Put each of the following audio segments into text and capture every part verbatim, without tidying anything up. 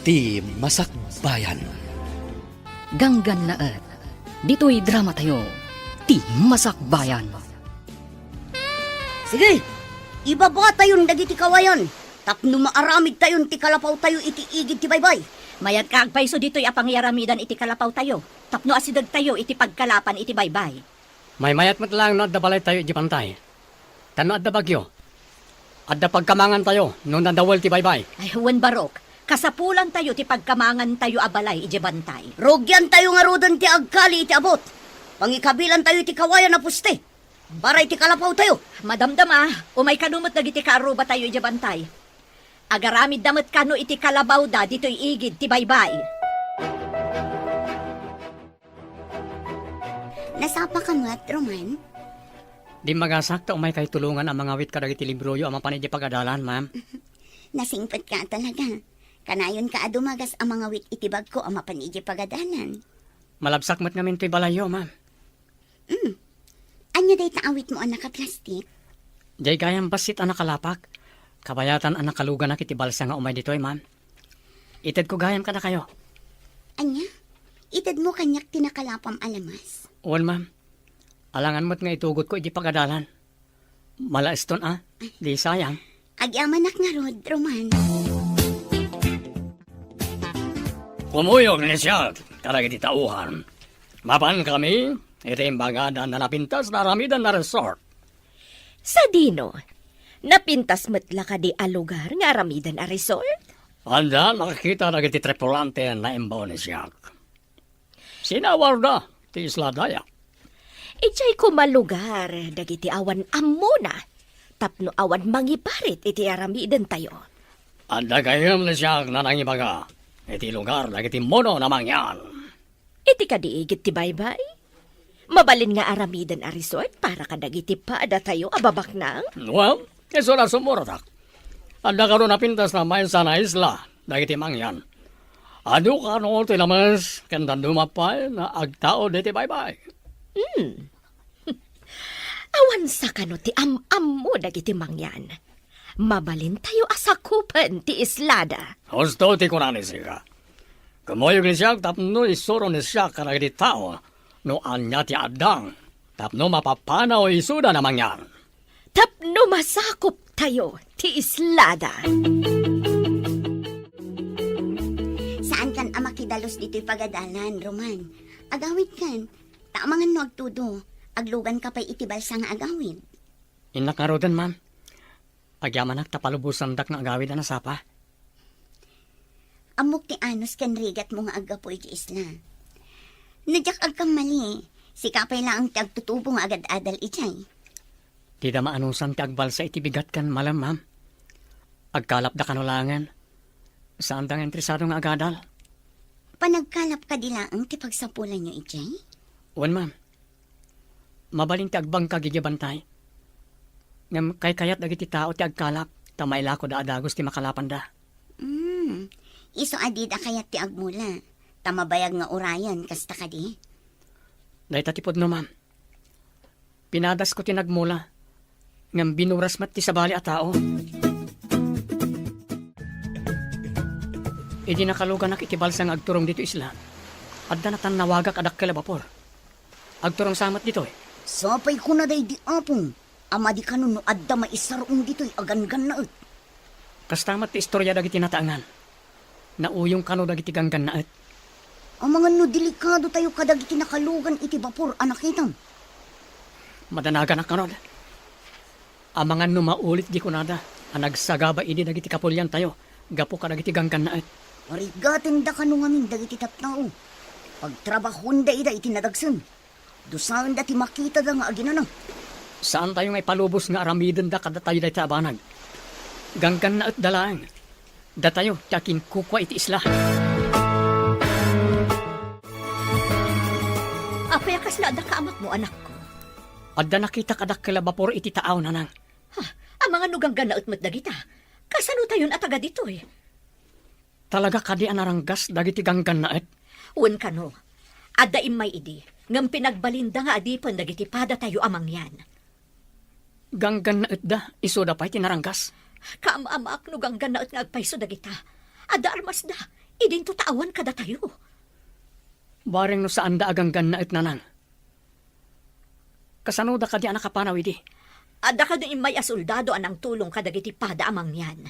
Ti Masakbayan. Ganggannaet. Ditoy dramatayo, Ti Masakbayan. Sige, ibabatayon dagiti kawayan tapno maaramidtayon ti kalapawtayo iti igid ti baybay. Mayat ka agpayso ditoy a pangiyaramidan iti kalapawtayo tapno asidegtayo iti pagkalapan iti baybay. Maymayat met laeng no adda balaytayo idiay bantay. Ta no adda bagyo, adda pagkamangantayo no nadawel ti baybay. Ay, wen, Barok, kasapulantayo ti pagkamangantayo a balay idiay bantay. Rugiantayo ngaruden ti agkali iti abut. Pangikabilantayo iti kawayan a poste para iti kalapawtayo. Madamdama, umay kano met dagiti kaarrubatayo idiay bantay. Agaramidda met kano iti kalabawda ditoy igid ti baybay. Nasapaka met, Roman? Dimmagasak ta umaykayo tulongan a mangawit kadagiti libroyo a mapan idiay pagadalan, ma'am. Nasingpetka talaga. Kanayonka a dumagas a mangawit iti bagko a mapan idiay pagadalan. Malabsak met ngamin toy balayyo, ma'am. Mm. Ania dayta awitmo a nakaplastik? Diay gayam bassit a nakalapak. Kabayatan a nakaluganak iti balsa nga umay ditoy, ma'am. Itedko gayam kadakayo. Ania? Itedmo kaniak ti nakalapam a lamas? Wen, ma'am. Alangan met nga itugotko iti pagadalan. Malaeston a, di sayang. Agyamanak ngarud, Roman. Kumuyog ni Siak kadagiti tauhan. Mapan kami iti imbagada a napintas nga aramiden a resort. Sadino, napintas met la kadi a lugar nga aramiden a resort? Adda nakakita dagiti tripulante a naimbaw ni Siak. Sinawarda ti isla daya. Idiay koma lugar dagiti awan ammona tapno awan mangiparit iti aramidentayo. Adda gayam ni Siak a nangibaga iti lugar dagiti mono a mangyan. Iti kadi igid ti baybay? Mabalin nga aramiden a resort para kadagiti padatayo a babaknang? Well, isu la sumuratak. Adda kano napintas a maysa a isla dagiti mangyan. Adu kano ti lames ken dadduma pay nga agtaud iti baybay. Hmm. Awan sa kano ti am-ammo dagiti mangyan. Mabalintayo a sakupen ti islada. Husto ti kuna ni Siak. Kumuyog ni Siak tapno isuro ni Siak kadagiti tao no ania ti addang tapno mapapanaw isuda a mangyan. Tapno masakuptayo ti islada. Saankan a makidalus ditoy pagadalan, Roman. Agawidkan, ta amangan no agtudo, agluganka pay iti balsa nga agawid. Innak ngaruden, ma'am. Agyamanak ta palubosandak nga agawid a nasapa. Ammok ti anus ken rigatmo nga aggapu iti isla. No diak agkammali, sika pay laeng ti agtutubo nga agad-adal idiay. Dida maanusan ti agbalsa iti bigat ken malem, ma'am. Agkalapda kano laengen. Saanda nga interesado nga agadal. Panagkalap kadi laeng ti pagsapulanyo idiay? Wen, ma'am. Mabalin ti agbangkag idiay bantay. Ngem kaykayat dagiti tao ti agkalap, ta mailakoda a dagus ti makalapanda. Hmm. Isu a dida kayat ti agmula, ta mabayag nga urayen, kasta kadi? Dayta ti pudno, ma'am. Pinadasko ti nagmula, ngem binuras met ti sabali a tao. Idi nakaluganak iti balsa nga agturong ditoy isla, adda natannawagak a dakkel a bapor. Agturong sa met ditoy. Sapay kuna daydi, Apo, a madi kano no adda maisar-ong ditoy a ganggannaet. Kasta met ti istoria dagiti nataengan. Nauyong kano dagiti ganggannaet. Amangan no delikadotayo kadagiti nakalugan iti bapor a nakitam. Madanaganak ngarud. Amangan no maulit di kunada a nagsagaba idi dagiti kapuliantayo gapu kadagiti ganggannaet. Parigatenda kano ngamin dagiti tattao. Pagtrabahuenda ida iti nadagsen. Dusaenda ti makitada nga aginana. Saantayo nga ipalubos nga aramidenda kadatayo dayta a banag. Ganggannaetda laeng. Datayo ti akinkukua iti isla. Apay a kasla adda kaamatmo, anakko? Adda nakitak a dakkel a bapor iti taaw, nanang. Ha? Amangan no ganggannaet met dagita? Kasanotayon a taga ditoy? Talaga kadi a naranggas dagiti ganggannaet? Wen kano, adda immay idi, ngem pinagbalinda nga adipen dagiti padatayo a mangyan. Ganggannaetda, isuda pay ti naranggas? Kaam-amaak no ganggannaet nga agpayso dagita. Adda armasda, Idinto ta awan kadatayo. Bareng no saanda a ganggannaet, Nanang. Kasanoda kadi a nakapanaw idi? Adda kadi immay a soldado a nangtulong kadagiti pada a mangyan.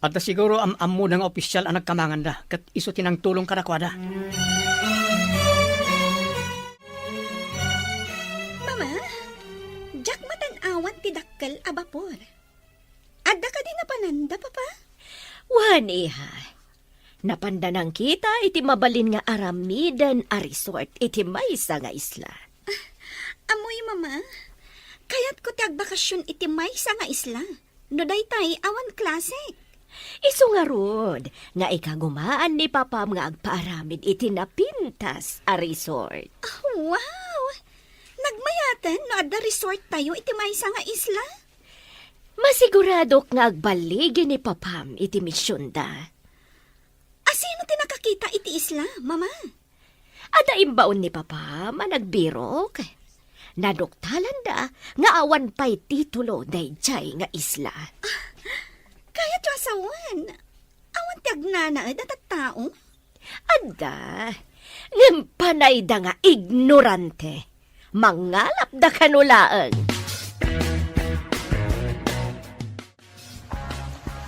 Adda siguro am-ammoda nga opisial a nagkamanganda, ket isu ti nangtulong kadakuada. Mama, diak matan-awan ti dakkel a bapor. Adda kadi napananda, Papa? Wen, iha. Napanda nangkita iti mabalin nga aramiden a resort iti maysa nga isla. Ammoyo, Mama. Kayatko ti agbakasion iti maysa nga isla. No daytay, awan klasek. Isu ngarud nga ikagumaan ni Papam nga agpaaramid iti napintas a resort. Ah, wow! Nagmayaten no adda resort tayo iti maysa nga isla? Masiguradok nga agballigi ni Papam iti misionda. Asino ti nakakita iti isla, Mama? Adda imbaon ni Papam a nagbirok. Naduktalanda nga awan pay titulo daydiay nga isla. Kayatyo a sawen, awan ti agnanaed a tattao? Adda, ngem panayda nga ignorante. Mangalapda kano laeng.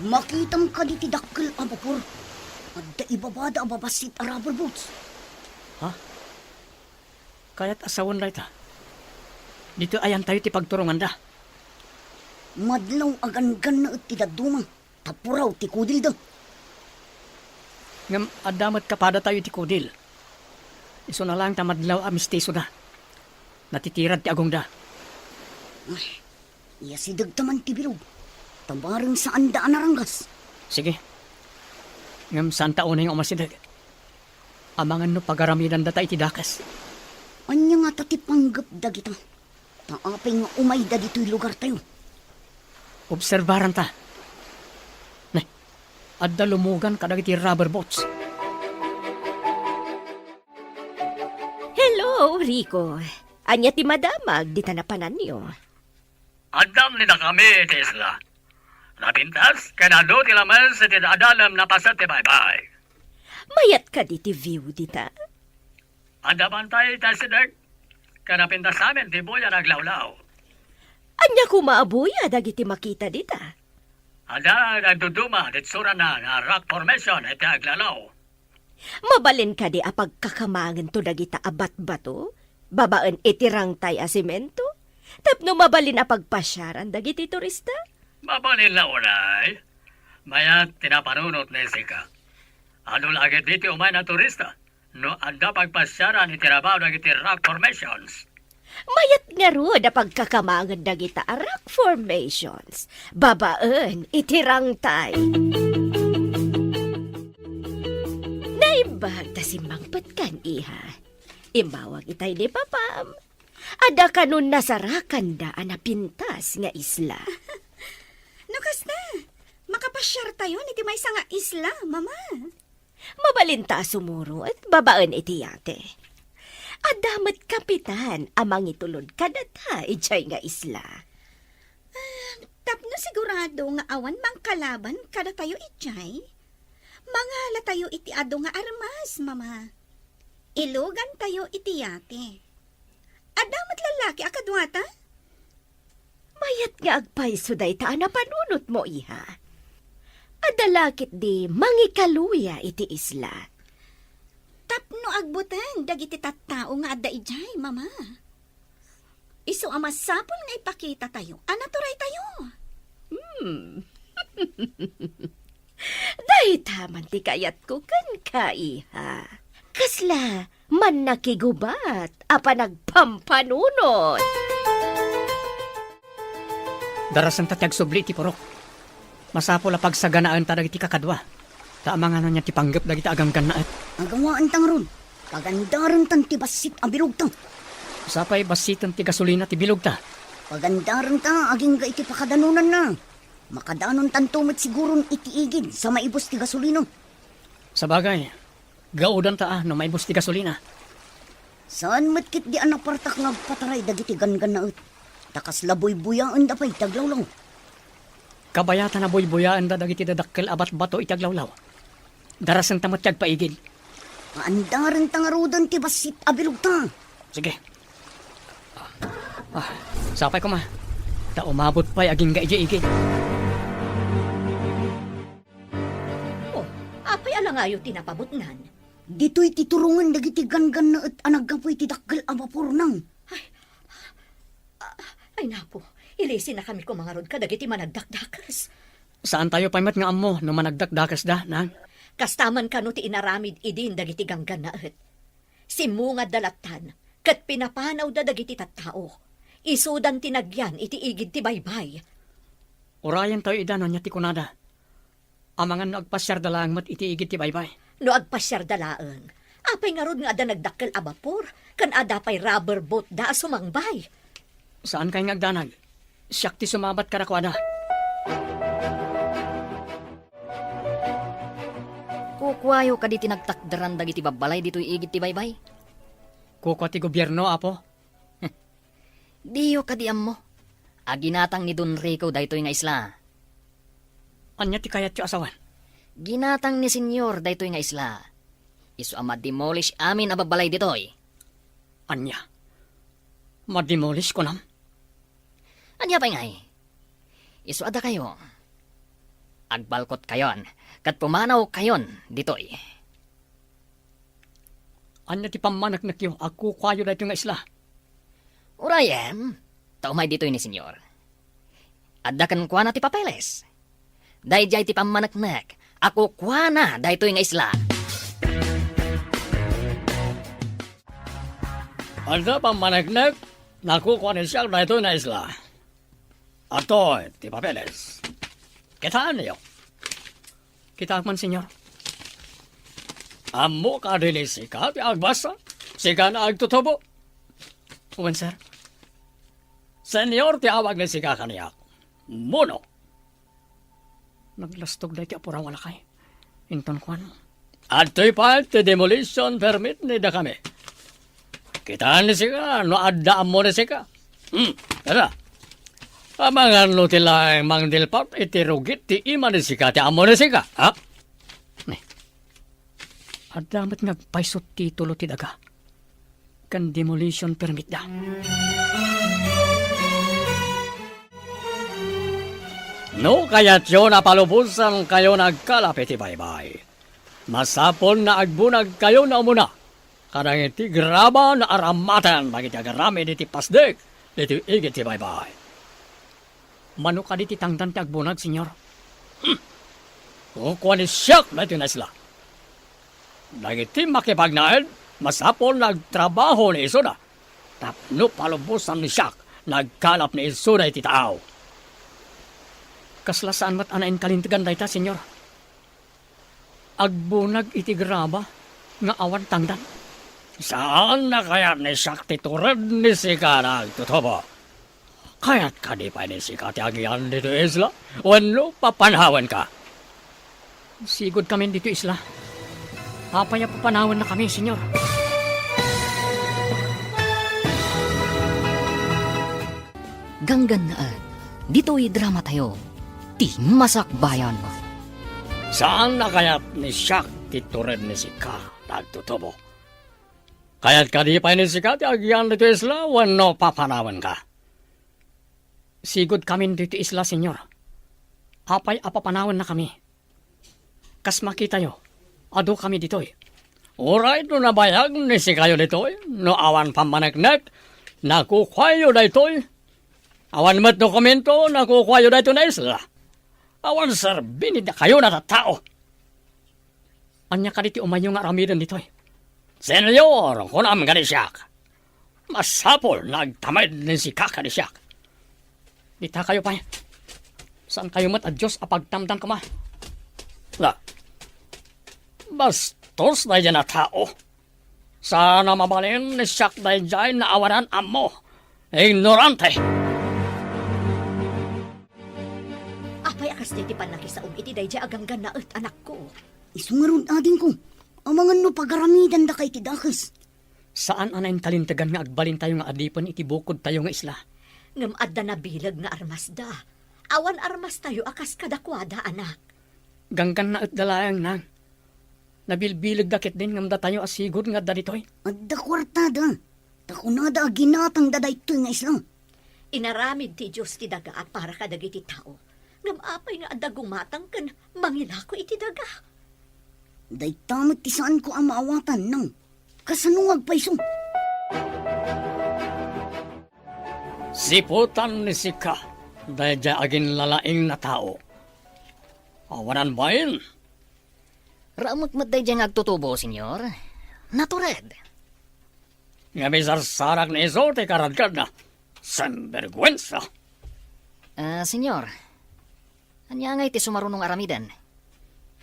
Makitam kadi ti dakkel a bapor? Adda ibabada a babassit a rubber boats. Ha? Kayat a sawen dayta. Ditoy ayantayo ti pagturonganda. Madlaw a ganggannaet ti dadduma, ta puraw ti kudilda. Ngem adda met kapadatayo iti kudil. Isuna laeng ta madlaw a mistisoda. Natitirad ti agongda. Ay, iyasidegta man ti bilog, ta bareng saanda a naranggas. Sige. Ngem saanta unay nga umasideg. Amangan no pagaramidandata iti dakes. Ania ngata ti panggep dagita? Ta apay nga umayda ditoy lugartayo? Obserbaranta. Ne, adda lumugan kadagiti rubber boats. Hello, Rico. Ania ti madamag dita napananyo? Addam ni dakami iti isla. Napintas, ken adu ti lames iti adalem napaset ti baybay. Mayat kadi ti view dita? Adda bantay ti asideg, ken napintas amin ti buya nga aglawlaw. Ania koma a buya dagiti makita dita? Adda nagduduma ti itsurana nga rock formation iti aglawlaw. Mabalin kadi a pagkakamangento dagita a batbato babaen iti rangtay a semento tapno mabalin a pagpasiaran dagiti turista? Mabalin la unay. Mayat ti napanunot ni Sika. Adu la ketdi ti umay a turista no adda pagpasiaran iti rabaw dagiti rock formations. Mayat ngarud a pagkakamangan dagita a rock formations babaen iti rangtay. Naimbag ta simmangpetkan, iha. Immawag itay ni Papam. Adda kanon nasarakanda a napintas nga isla. No kasta, makapasiartayon iti maysa nga isla, Mama. Mabalinta a sumurot babaen iti yate. Adda met kapitan a mangitulod kadata idiay nga isla. Ah, tapno sigurado nga awan mangkalaban kadatayo idiay, mangalatayo iti adu nga armas, Mama. Ilugantayo iti yate. Adda met lallaki a kaduata? Mayat nga agpayso dayta a napanunotmo, iha. Adda la ketdi mangikaluya iti isla. Tapno agbuteng dagiti tattao nga adda idiay, Mama. Isu a masapul nga ipakitatayo a naturaytayo. Hmm. Dayta man ti kayatko kenka, iha. Kasla mannakigubat a panagpampanunot. Darasenta ti agsubli iti purok. Masapul a pagsaganaenta dagiti kakadua. Ta amangan ania ti panggep dagita a ganggannaet. Agawaenta ngarud. Pagandarentan ti bassit a bilogta. Sapay bassiten ti gasolina ti bilogta. Pagandarenta agingga iti pakadanonanna. Makadanontanto met siguron iti igid sa maibus ti gasolina. Sabagay, gaudanta a no maibus ti gasolina. Saan met ketdi a napartak nga agpataray dagiti ganggannaet. Ta kasla buybuyaenda pay ti aglawlaw. Kabayatan a buybuyaenda dagiti dadakkel a batbato iti aglawlaw. Darasenta met ti agpaigid. Andarenta ngaruden ti bassit a bilogta. Sige. Ah, sapay koma. Ta umabot pay agingga idiay igid. Oh, apay a langayo ti napabutnan? Ditoy ti turongen dagiti ganggannaet a naggapu iti dakkel a bapor, nang. Ay, ah, ay, napo, ilisinakami koma ngarud kadagiti managdakdakes. Saantayo pay met nga ammo no managdakdakesda, nang? Kasta man kano ti inaramid idin dagiti ganggannaet. Simmungadda lattan, ket pinapanawda dagiti tattao. Isudan ti nagyan iti igid ti baybay. Urayentayo ida no ania ti kunada. Amangan no agpasiarda laeng met iti igid ti baybay. No agpasiarda laeng, apay ngarud nga adda nagdakkel a bapor, ken adda pay rubber boat da a sumangbay? Saankay nga agdanag. Siak ti sumabat kadakuada. Kukuayo kadi ti nagtakderan dagiti babbalay ditoy igid ti baybay? Kukua ti gobierno, apo. Diyo kadi ammo a ginatang ni Don Rico daytoy nga isla? Ania ti kayatyo a sawen? Ginatang ni Senyor daytoy nga isla. Isu a ma-demolish amin a babbalay ditoy. Ania? Ma-demolish, kunam? Ania pay ngay? Isu a dakayo, agbalkotkayon ket pumanawkayon ditoy. Ania ti pammaneknekyo a kukuayo daytoy nga isla? Urayem, ta umay ditoy ni Senyor. Adda kenkuana ti papeles. Daydiay ti pammaneknek a kukuana daytoy nga isla. Adda pammaneknek a kukua ni siak daytoy nga isla. Adtoy ti papeles. Kitaenyo. Kitaek man, Senyor. Ammo kadi ni sika ti agbasa? Sika nga agtutubo? Wen, sir. Senyor ti awag ni sika kaniak. Muno. Naglastog daytoy a puraw a lakay. Inton kuan. Adtoy pay ti demolition permit ni dakami. Kitaen ni sika no adda ammo ni sika. Hmm, kada. Amangan no ti laeng mangdilpat iti rugit ti ima ni sika ti ammo ni sika, ha? Ni. Adda met nga agpayso titulo ti daga ken demolition permit da. No kayatyo a palubosankayo nga agkalap iti baybay, masapul nga agbunagkayo nga umuna kadagiti graba nga aramaten dagiti agaramid iti pasdek ditoy igid ti baybay. Mano kadi ti tangdan ti agbunag, Senyor? Hmm. Kukua ni siak daytoy nga isla. Dagiti makipagnaed, masapul nga agtrabaho ni isuda tapno palubosan ni siak nga agkalap ni isuda iti taaw. Kasla saan met a nainkalintegan dayta, Senyor? Agbunag iti graba nga awan tangdan. Saan a kayat ni siak ti tured ni sika nga agtutubo. Kayat kadi pay ni sika ti agian ditoy isla wenno papanawenka? Sigud kamin ditoy isla. Apay a papanawennakami, Senyor? Ganggannaet, ditoy dramatayo, ti Masakbayan. Saan a kayat ni siak ti tured ni sika nga agtutubo? Kayat kadi pay ni sika ti agian ditoy isla wenno papanawenka? Sigud kamin ditoy isla, Senyor. Apay a papanawennakami? Kas makitayo, adu kami ditoy. Uray no nabayag ni sikayo ditoy, no awan pammaneknek, nga kukuayo daytoy. Awan met dokumento nga kukuayo daytoy nga isla. Awan serbi ni dakayo nga tattao. Ania kadi ti umayyo nga aramiden ditoy? Senyor, kunam kadi siak. Masapul nga agtamed ni sika kadi siak. Ditakayo pay. Saankayo met a Dios a pagtamdan koma. Na, bastos daydiay a tao. Saan a mabalin ni siak daydiay nga awanan ammo. Ignorante! Apay a kasdiay ti pannakisaom iti daydiay a ganggannaet, anakko? Isu ngarud, adingko, amangan no pagaramidandaka iti dakes. Saan a nainkalintegan nga agbalintayo nga adipen iti bukodtayo nga isla. Ngem adda nabileg nga armasda. Awan armastayo a kas kadakuada, anak. Ganggannaetda laeng, nang. Nabilbilegda ketdin ngem datayo a sigud nga adda ditoy. Adda kuartada. Ta kunada a ginatangda daytoy nga isla. Inaramid ti Dios ti daga para kadagiti tao. Ngem apay nga adda gumatang ken mangilako iti daga? Dayta met ti saanko a maawatan, nang. Kasano nga agpayso? Siputan ni sika daydiay aginlalaing a tao. Awanan bain. Raemek met daydiay nga agtutubo, Senyor. Natured. Nga misarsarak ni isu ti karadkadna. Sinbergwensa! Ah, Senyor, ania ngay ti sumaruno nga aramiden?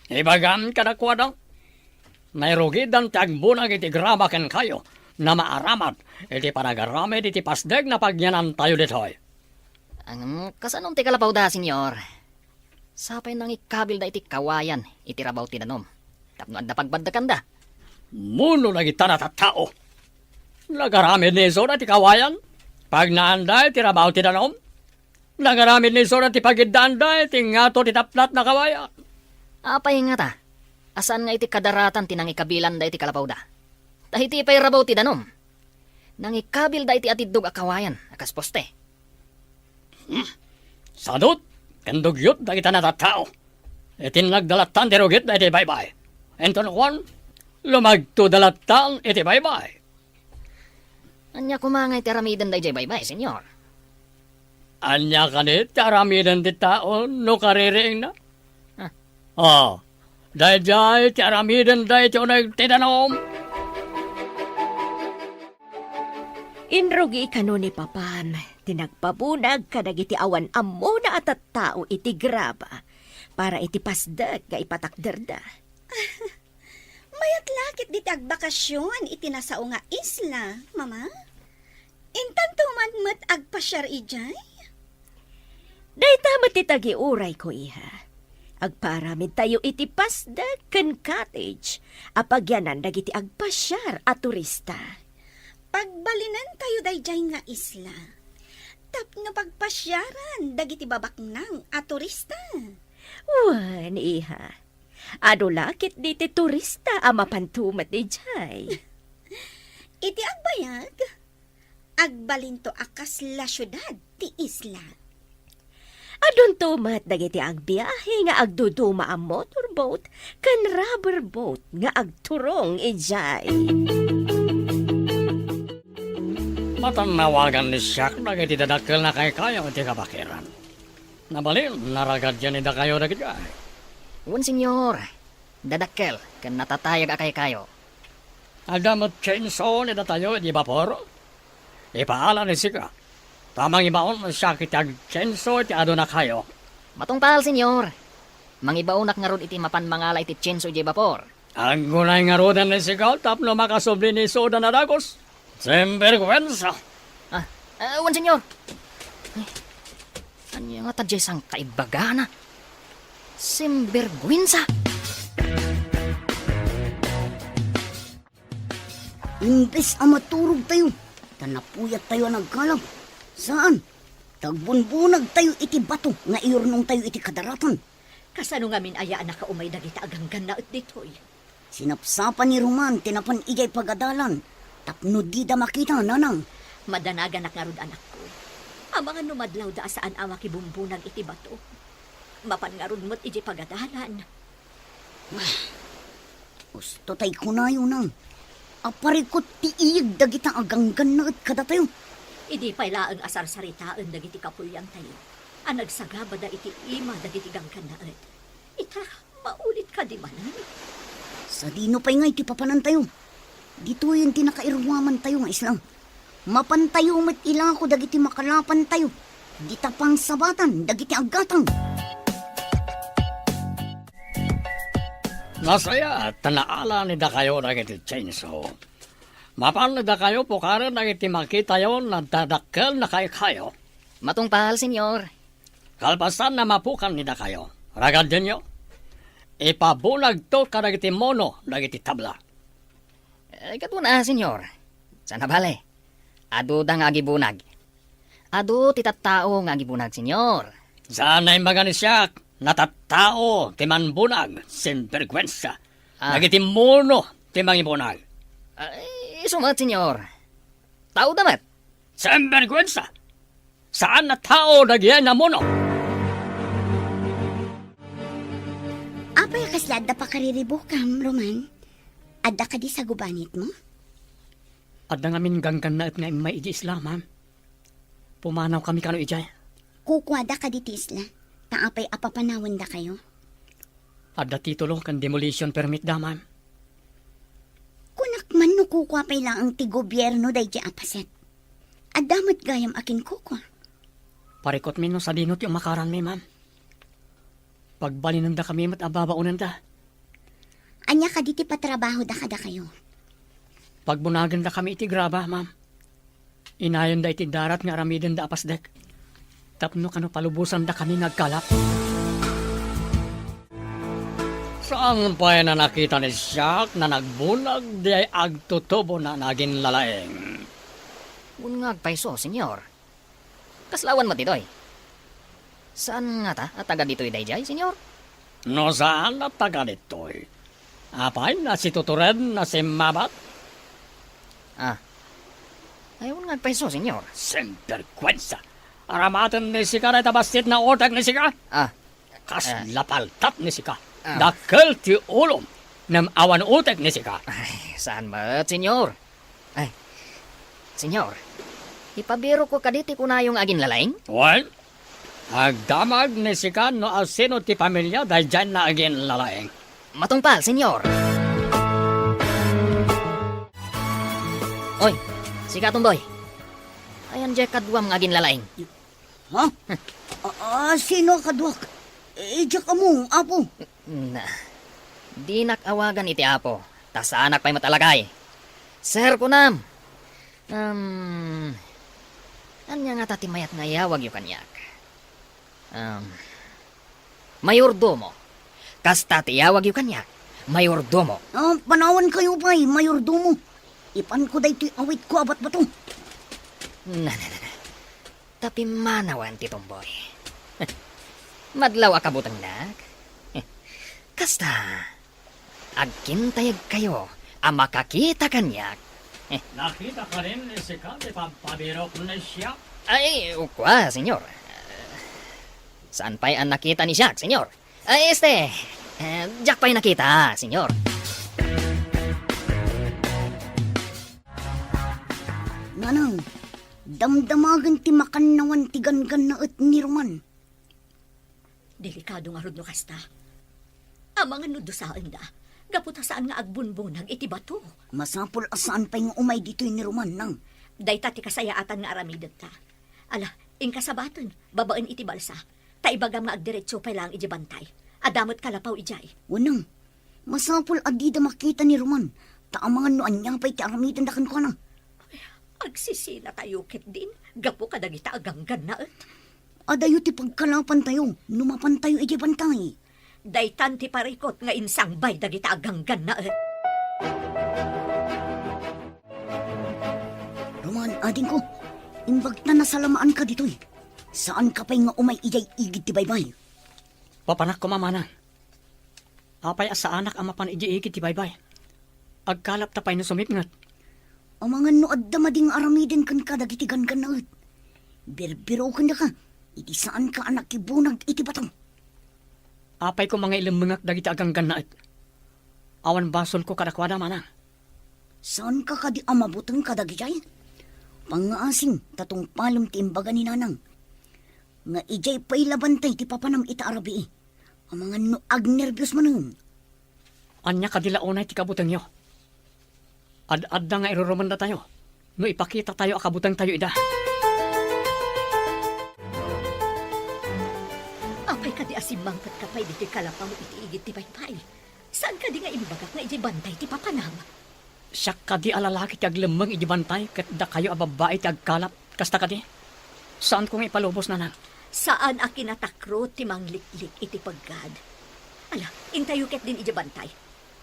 Ibagam kadakuada, nairugidan ti agbunag iti graba kenkayo, na maaramid iti panagaramid iti pasdek nga pagyanantayo ditoy. Ang, kasano ti kalapawda, Senyor? Sapay nangikabilda iti kawayan iti rabaw ti danum, tapno adda pagbaddekanda. Muno dagita a tattao. Nagaramid ni isuda ti kawayan? Pagnaanda iti rabaw ti danum? Nagaramid ni isuda ti pagiddaanda iti ngato ti tapnat a kawayan? Apay ngata a saan nga iti kadaratan ti nangikabilanda iti kalapawda? Ta iti pay rabaw ti danum, nangikabilda iti atiddog a kawayan a kas poste. Hmm. Sadut ken dugyot dagita a tattao. Iti nagdalattan ti rugit daydiay baybay. Inton kuan, lumagto dalattan iti baybay. Ania koma nga iti aramiden daydiay baybay, Senyor? Ania kadi ti aramiden ti tao no kaririingna? Ah. Ah, daydiay ti aramiden daytoy uneg ti danum. Inrugi kano ni Papam ti nagpabunag kadagiti awan ammona a tattao iti graba para iti pasdek nga ipatakderda. Mayat la ketdi ti agbakasion iti nasao nga isla, Mama. Intanto man met agpasiar idiay? Dayta met ti tagiurayko, iha. Agpaaramidtayo iti pasdek ken cottage a pagyanan dagiti agpasiar a turista. Pagbalinentayo daydiay nga isla tapno pagpasiaran dagiti babaknang a turista. Wen, iha. Adu la ketdi ti turista a mapanto met idiay. Iti agbayag, agbalinto a kasla siudad ti isla. Adunto met dagiti agbiahe nga agduduma a motorboat ken rubber boat nga agturong idiay. Matannawagan ni siak dagiti dadakkel a kaykayo iti kabakiran. Nabalin, naragad yan ni dakayo dagiti ay. Wen, Senyor. Dadakkel ken natatayag a kaykayo. Adda met chainsaw ni datayo iti bapor? Ipaala ni sika. Ta mangibaon siak iti agchainsaw iti aduna kayo. Matungpal, Senyor. Mangibaonak ngarud iti mapan mangala iti chainsaw iti bapor. Aggunay ngaruden ni sika tapno makasubli ni isudan a dagus. Sinbergwensa! Ah, ah, wen, Senyor. Ay, ania ngata diay sangkaibbagana? Sinbergwensa! Imbes a maturogtayo, ta napuyattayo a nagkalab. Saan? Tagbunbunagtayo iti bato nga iyurnongtayo iti kadaratan. Kasano ngamin aya a nakaumay dagita a ganggannaet ditoy? Sinapsapa ni Roman ti napan idiay pagadalan tapno dida makita, nanang. Madanaganak ngarud, anakko. Amangan no madlawda a saan a makibumbunag iti bato. Mapan ngarud met idiay pagadalan. Usto tay kunayo, nang. Aparikut ti iyeg dagita a ganggannaet kadatayo. Idi pay laeng a sarsaritaen dagiti kapuliantayo a nagsagabada iti ima dagiti ganggannaet. Ita, maulit kadi manen? Sadino pay ngay ti papanantayo? Ditoyen ti nakairuamantayo nga isla. Mapantayo met ilako dagiti makalapantayo. Dita pangsabatan dagiti aggatang. Nasayaat ta naala ni dakayo dagiti chainsaw. Mapan ni dakayo pukaren dagiti makitayo a dadakkel a kaykayo. Matungpal, Senyor. Kalpasan a mapukan ni dakayo, ragadenyo, ipabunagto kadagiti muno dagiti tabla. Eh, katuna, Senyor. Saan a bale, aduda nga agibunag. Adu ti tattao nga agibunag, Senyor. Saan a imbaga ni siak, natattao ti manbunag, sinbergwensa. Ah. Dagiti muno ti mangibunag. Ay, isu met, Señor. Taoda met. Sinbergwensa! Saan a tao dagiti namuno. Apay a kasla adda pakariribukam, Roman? Adda kadi sagubanitmo? Adda ngamin ganggannaet nga immay iti isla, ma'am. Pumanawkami kano idiay. Kukuada kadi ti isla, ta apay a papanawendakayo? Adda titulo ken demolition permit da, ma'am. Kunak man no kukua pay laeng ti gobierno daydiay a paset. Adda met gayam a kinkukua. Parikutmi no sadino ti umakaranmi, ma'am. Pagbalinendakami met a babaonenda. Ania kadi ti patrabahoda kadakayo? Pagbunagenda kami iti graba, ma'am. Inayonda iti darat nga aramidenda a pasdek. Tapno kano palubosandakami nga agkalap. Saan pay na nakita ni Jack na nagbunag diay agtutubona nga aginlalaing? Wen nga agpayso, Señor. Kasla awan met ditoy. Saan ngata a taga ditoy daydiay, Señor? No saan a taga ditoy, apay, nasitutured, nasimmabat? Ah. Ay, wen nga agpayso, Señor. Sinbergwensa! Aramaten ni sika dayta bassit nga utek ni sika? Ah. Kasla paltat ni sika. Ah. Dakkel ti ulom, ngem awan utek ni sika. Ay, saan met, Señor? Ay, Señor, ipabirokko kadi ti kunayo nga aginlalaing? Wen, agdamag ni sika no asino ti pamilia daydiay nga aginlalaing. Matungpal, Señor. Oy, sika, Tomboy. Ayan diay kaduam nga aginlalaing. Ha? A-, a-, sino a kaduak? Idiak ammo, Apo. Na, dinak awagan iti Apo, ta saanak pay met a lakay. Sir, kunam. Um, ania ngata ti mayat nga iyawagyo kaniak? Um, mayordomo. Kasta ti iyawagyo kaniak, mayordomo. Ah, panawankayo pay, mayordomo. Ipanko daytoy awitko a batbato. Na, na, na, na. Ta pimmanawen ti Tomboy. Madlaw a kabutengnak. Kasta, agkintayegkayo a makakita kaniak. Nakita kanin ni sika ti pagpabirok ni siak? Ay, kua, Señor. Saan pay a nakita ni siak, Señor? Ay, este, eh, diak pay nakita, Señor. Nanang, damdamagen ti makannawan ti ganggannaet ni Roman. Delikado ngarud no kasta. Amangan no dusaenda, gapu ta saan nga agbunbunag iti bato. Masapul a saan pay nga umay ditoy ni Roman, nang. Dayta ti kasayaatan nga aramidenta. Ala, inka sabaten, babaen iti balsa, ta ibagam nga agdiretso pay laeng idiay bantay. Adda met kalapaw idiay. Wenno, masapul a dida makita ni Roman, ta amangan no ania pay ti aramidenda kenkuana. Agsisinatayo ketdin gapu kadagita a ganggannaet. Adayo ti pagkalapantayo no mapantayo idiay bantay. Daytan ti parikut nga insangbay dagita a ganggannaet. Roman, adingko, imbag ta nasalamaanka ditoy. Saanka pay nga umay idiay igid ti baybay. Papanak koma, manang. Apay a saanak a mapan idiay igid ti baybay? Agkalapta pay no sumipnget. Amangan no adda madi nga aramiden kenka dagiti ganggannaet. Birbirokendaka iti saanka a nakibunag iti bato. Apay koma nga ilemmengak dagiti a ganggannaet? Awan basolko kadakuada, manang. Saanka kadi a mabuteng kadagijay? Pangngaasim ta tungpalem ti imbaga ni nanang. Nga idiay pay la bantay ti papanam ita a rabii. Amangan no agnerbios manen. Ania kadi la unay ti kabutengyo? Ad-adda nga irurumendatayo no ipakitatayo a kabutengtayo ida. Apay kadi a simmangpetka pay ditoy kalapaw iti igid ti baybay? Saan kadi nga imbagak nga idiay bantay ti papanam? Siak kadi a lalaki ti aglemmeng idiay bantay ket dakayo a babbai ti agkalap. Kasta kadi? Saanko nga ipalubos, nanang. Saan a kinatakro ti mangliklik iti peggad. Ala, intayo ketdin idiay bantay.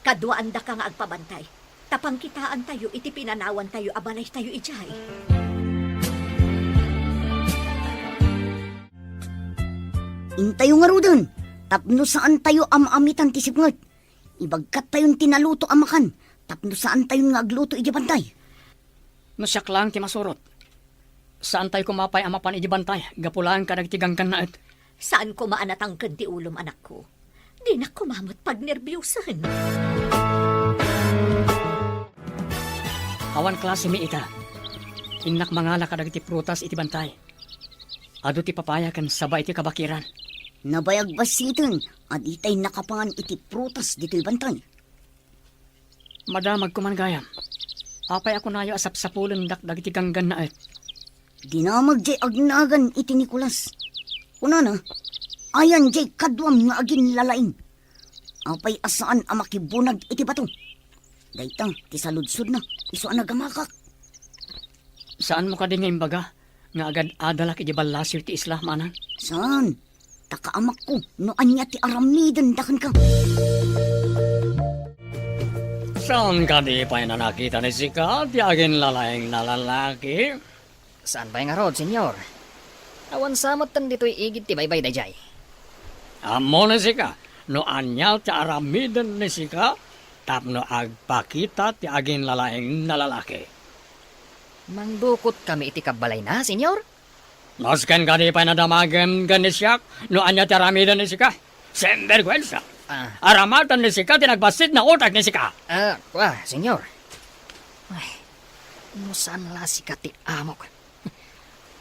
Kaduaandaka nga agpabantay. Ta pangkitaantayo iti pinanawantayo a balaytayo idiay. Intayo ngaruden, tapno saantayo a maamitan ti sipnget. ibagkattayon ti naluto a makan tapno saantayon nga agluto iti bantay. No siak laeng ti masurot, saantayo koma pay a mapan iti bantay gapu laeng kadagiti ganggannaet. Saan koma a natangken ti ulom, anakko. Dinak koma met pagnerbiusen. Awan klasemi ita. Innak mangala kadagiti prutas iti bantay. Adu ti papaya ken saba iti kabakiran. Nabayag bassiten a ditay nakapan iti prutas ditoy bantay. Madamag koman gayam. Apay a kunayo a sapsapulendak dagiti ganggannaet? Dinamag jay agnagan iti Nicolas. Kunana, "Ayan jay kaduam nga aginlalaing. Apay a saan a makibunag iti bato? Dayta ti saludsodna, isu a nagamakak." Saanmo kadi nga imbaga nga agad-adalak iti ballasiw ti isla, manang? Saan? Ta kaamakko no ania ti aramidenda kenka. Saan kadi pay a nakita ni sika ti aginlalaing a lalaki? Saan pay ngarud, Señor? Awan sa met ditoy igid ti baybay daydiay. Ammo ni sika no ania ti aramiden ni sika tapno agpakita ti aginlalaing a lalaki? Mangdukotkami iti kabbalayna, Señor? Nasken kadi pay a nadamagem ken ni siak no ania ti aramiden ni sika? Sinberguensa! Ah. Aramaten ni sika ti nagbassit nga utek ni sika. Ah, kua, Señor. Ay, no saan la sika ti amok.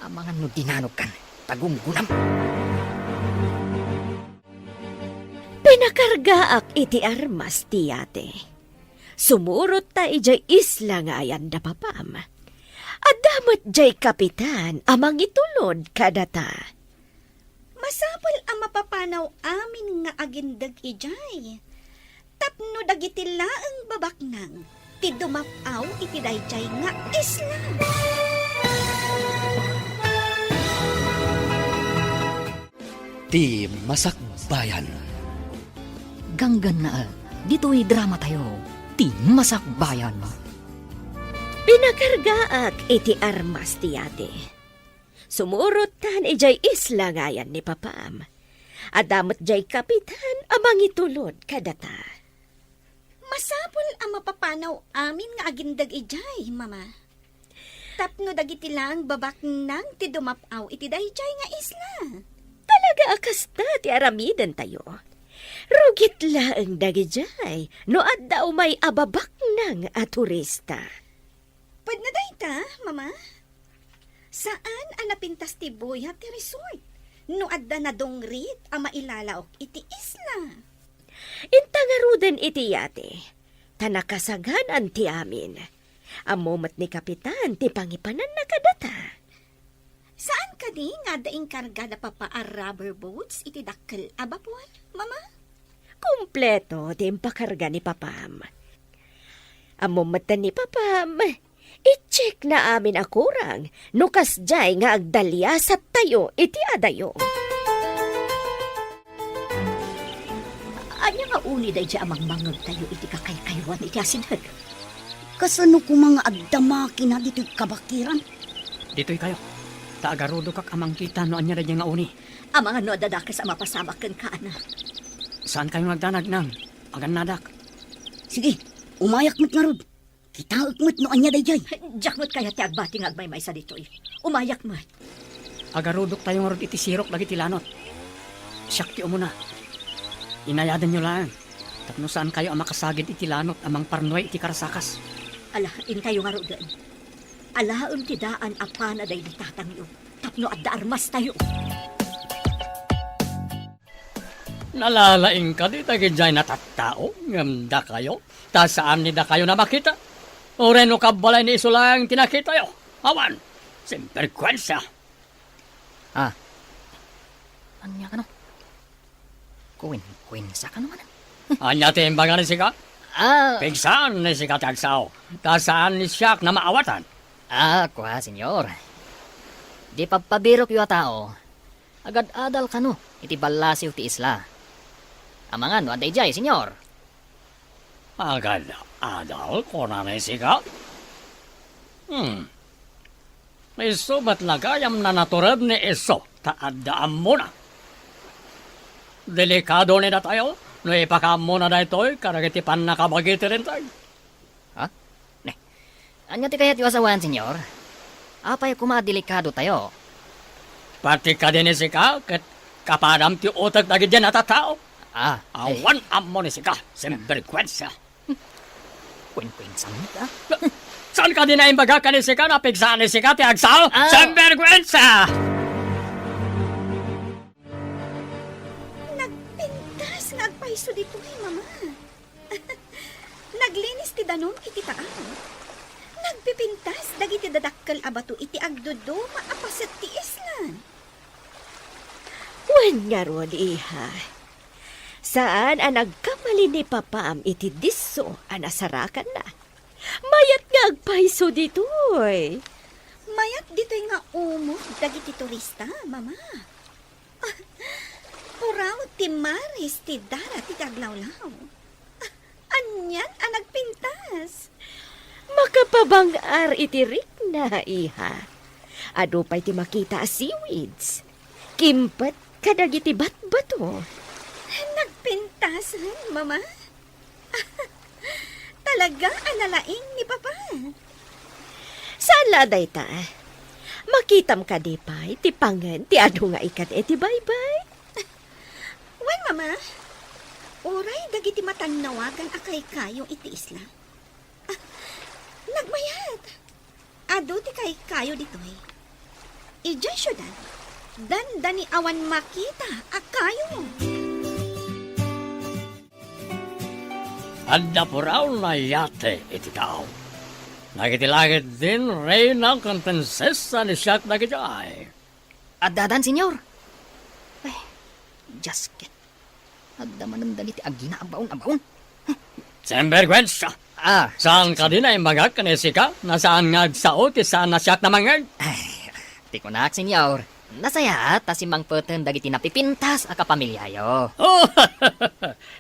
Amangan no dinanogkan, tagunggunam. Pinakargaak iti armas ti yate. Sumurot ta idiay isla nga ayan da papam. Adda met diay kapitan a mangitulod kadata. Masapul a mapapanaw amin nga agindeg idiay, tapno dagiti laeng babaknang ti dumap-aw iti daydiay nga isla. Ti Masakbayan. Ganggannaet, ditoy dramatayo, Ti Masakbayan. Pinakargaak iti armas ti yate. Sumurot tan idiay isla nga ayan ni papam. Adda met diay kapitan a mangitulod kadata. Masapul a mapapanaw amin nga agindeg idiay, Mama. Tapno dagiti laeng babaknang ti dumap-aw iti daydiay nga isla. Talaga a kasta ti aramidentayo. Rugit laeng dagidiay no adda umay a babaknang a turista. Pudno dayta, Mama? Saan a napintas ti buya ti resort no adda nadungrit a mailalaok iti isla. Inta ngaruden iti yate, ta nakasagan-an ti amin. Ammo met ni Kapitan ti pangipananna kadata. Saan kadi nga adda inkarga da Papa a rubber boats iti dakkel a bapor, Mama? Kompleto ti impakarga ni Papam. Ammo metten ni Papam, i-check na amin a kurang no kasdiay nga agdaliasattayo iti adayo. Ania nga uni daydiay a mangmangngegtayo iti kakaykaywan iti asideg? Kasano koma nga adda makina ditoy kabakiran? Ditoykayo, ta agarudokak a mangkita no ania daydiay nga uni. Amangan no adda dakes a mapasamak kenka, anak. Saankayo nga agdanag, Nang. Agannadak. Sige, umayak met ngarud. Kitaek met no ania daydiay. Diak met kayat ti agbati nga agmaymaysa ditoy. Umayak met. Agarudoktayo ngarud iti sirok dagiti lanot. Siak ti umuna. Inayadanyo laeng tapno saankayo a makasagid iti lanot a mangparnuay iti karasakas. Ala, intayo ngaruden. Alaem ti daan a pana daydi tatangyo tapno adda armastayo. Nalalaing kadi dagidiay a tattao ngem dakayo, ta saan ni dakayo a makita? Uray no kabbalay ni isu laeng ti nakitayo? Awan! Sinberkuensa! Ah. Ania kano? Kuwenkuwensa kano manen? Ania ti imbaga ni sika? Ah. Pigsaan ni sika ti agsao, ta saan ni siak a maawatan. Ah, kua, Señor. Di pagpabirokyo a tao, agad-adal kano iti ballasiw ti isla. Amangan no adda idiay, Señor. Agad-adal, kunana ni sika? Hmm. Isu met la gayam a natured ni isu ta adda ammona. Delikado ni datayo, No ipakaammona daytoy kadagiti pannakabagi ti Linteg. Ha? Ne. Ania ti kayatyo a sawen, Señor? Apay koma a delikadotayo? Pati kadi ni sika ket kapadam ti utek dagiti natattao. Ah, eh. Awan ammo ni sika, sinbergwensa. Kuenkuensam, ah. Saan kadi naimbagak ken ni sika, napigsaan ni sika ti agsao? Ah. Sinbergwensa! Nagpintas nga agpayso ditoy, Mama. Naglinis ti danum iti taang. Nagpipintas dagiti dadakkel a bato iti agduduma a paset ti islan. Wen ngarud, iha. Saan a nagkamali ni papam iti disso a nasarakanna. Mayat nga agpayso ditoy. Mayat ditoy nga umod dagiti turista, Mama. Puraw ti maris ti dara ti aglawlaw. Anian a nagpintas? Makapabang-ar iti rikna, iha. Adu pay ti makita a seaweeds. Kimpet kadagiti batbato. Nagpintasen, Mama? Talaga a nalaing ni Papa. Saan la a dayta? Makitam kadi pay ti pangen ti adu nga ikat iti baybay? Wen, Mama, uray dagiti matannawagan a kaykayo iti isla. Ah, nagmayat. Adu ti kaykayo ditoy. Idiay siudad, dandani awan makita a kayo. Adda puraw nga yate iti tao. Dagiti langit din, reyna ken prinsesa ni siak dagiti ay. Addadan, Señor? Ay, Dios ket. Adda manen dagiti agina a baon a baon. Sinbergwensa! Ah. Saan kadi naimbagak ken ni sika, no saan nga agsao ti saan a siak namangngeg? Ay, ti kunak, Señor, nasayaat a simmangpeten dagiti napipintas a kapamiliayo. Oh,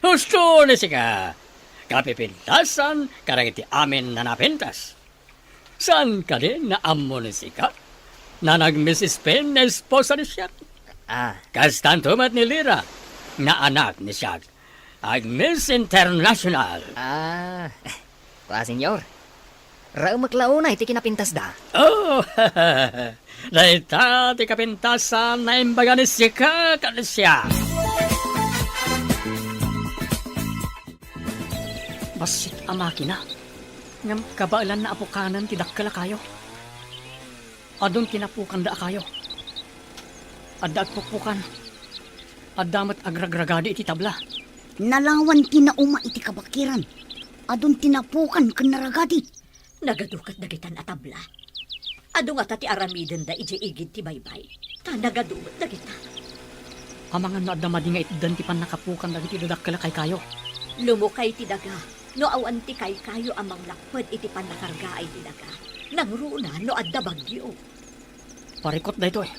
husto ni sika. Kapipintasan kadagiti amin a napintas. Saan kadi nga ammo ni sika? Nga nag-Miss Spain nga esposa ni siak. Ah. Kastanto met ni Lira nga anak ni siak. Ag-Miss International. Ah. Wa, Señor. Raemek la unay ti kinapintasda. Oh, dayta ti kapintasan nga imbaga ni sika ken ni siak. Bassit a makina. Ngem kabaelanna a pukanen ti dakkel a kayo. Adun ti napukanda a kayo. Adda agpukpukan. Adda met agragragadi iti tabla. Nalawan ti nauma iti kabakiran. Adun ti napukan ken naragadi. Nagadu ket dagitan a tabla. Adu ngata ti aramidenda idiay igid ti baybay, ta nagadu met dagita. Amangan no adda madi nga itdan ti pannakapukan dagiti dadakkel a kaykayo. Lumukay ti daga no awan ti kaykayo a manglapped iti pannakargaay ti daga, nangruna no adda bagyo. Parikut daytoy.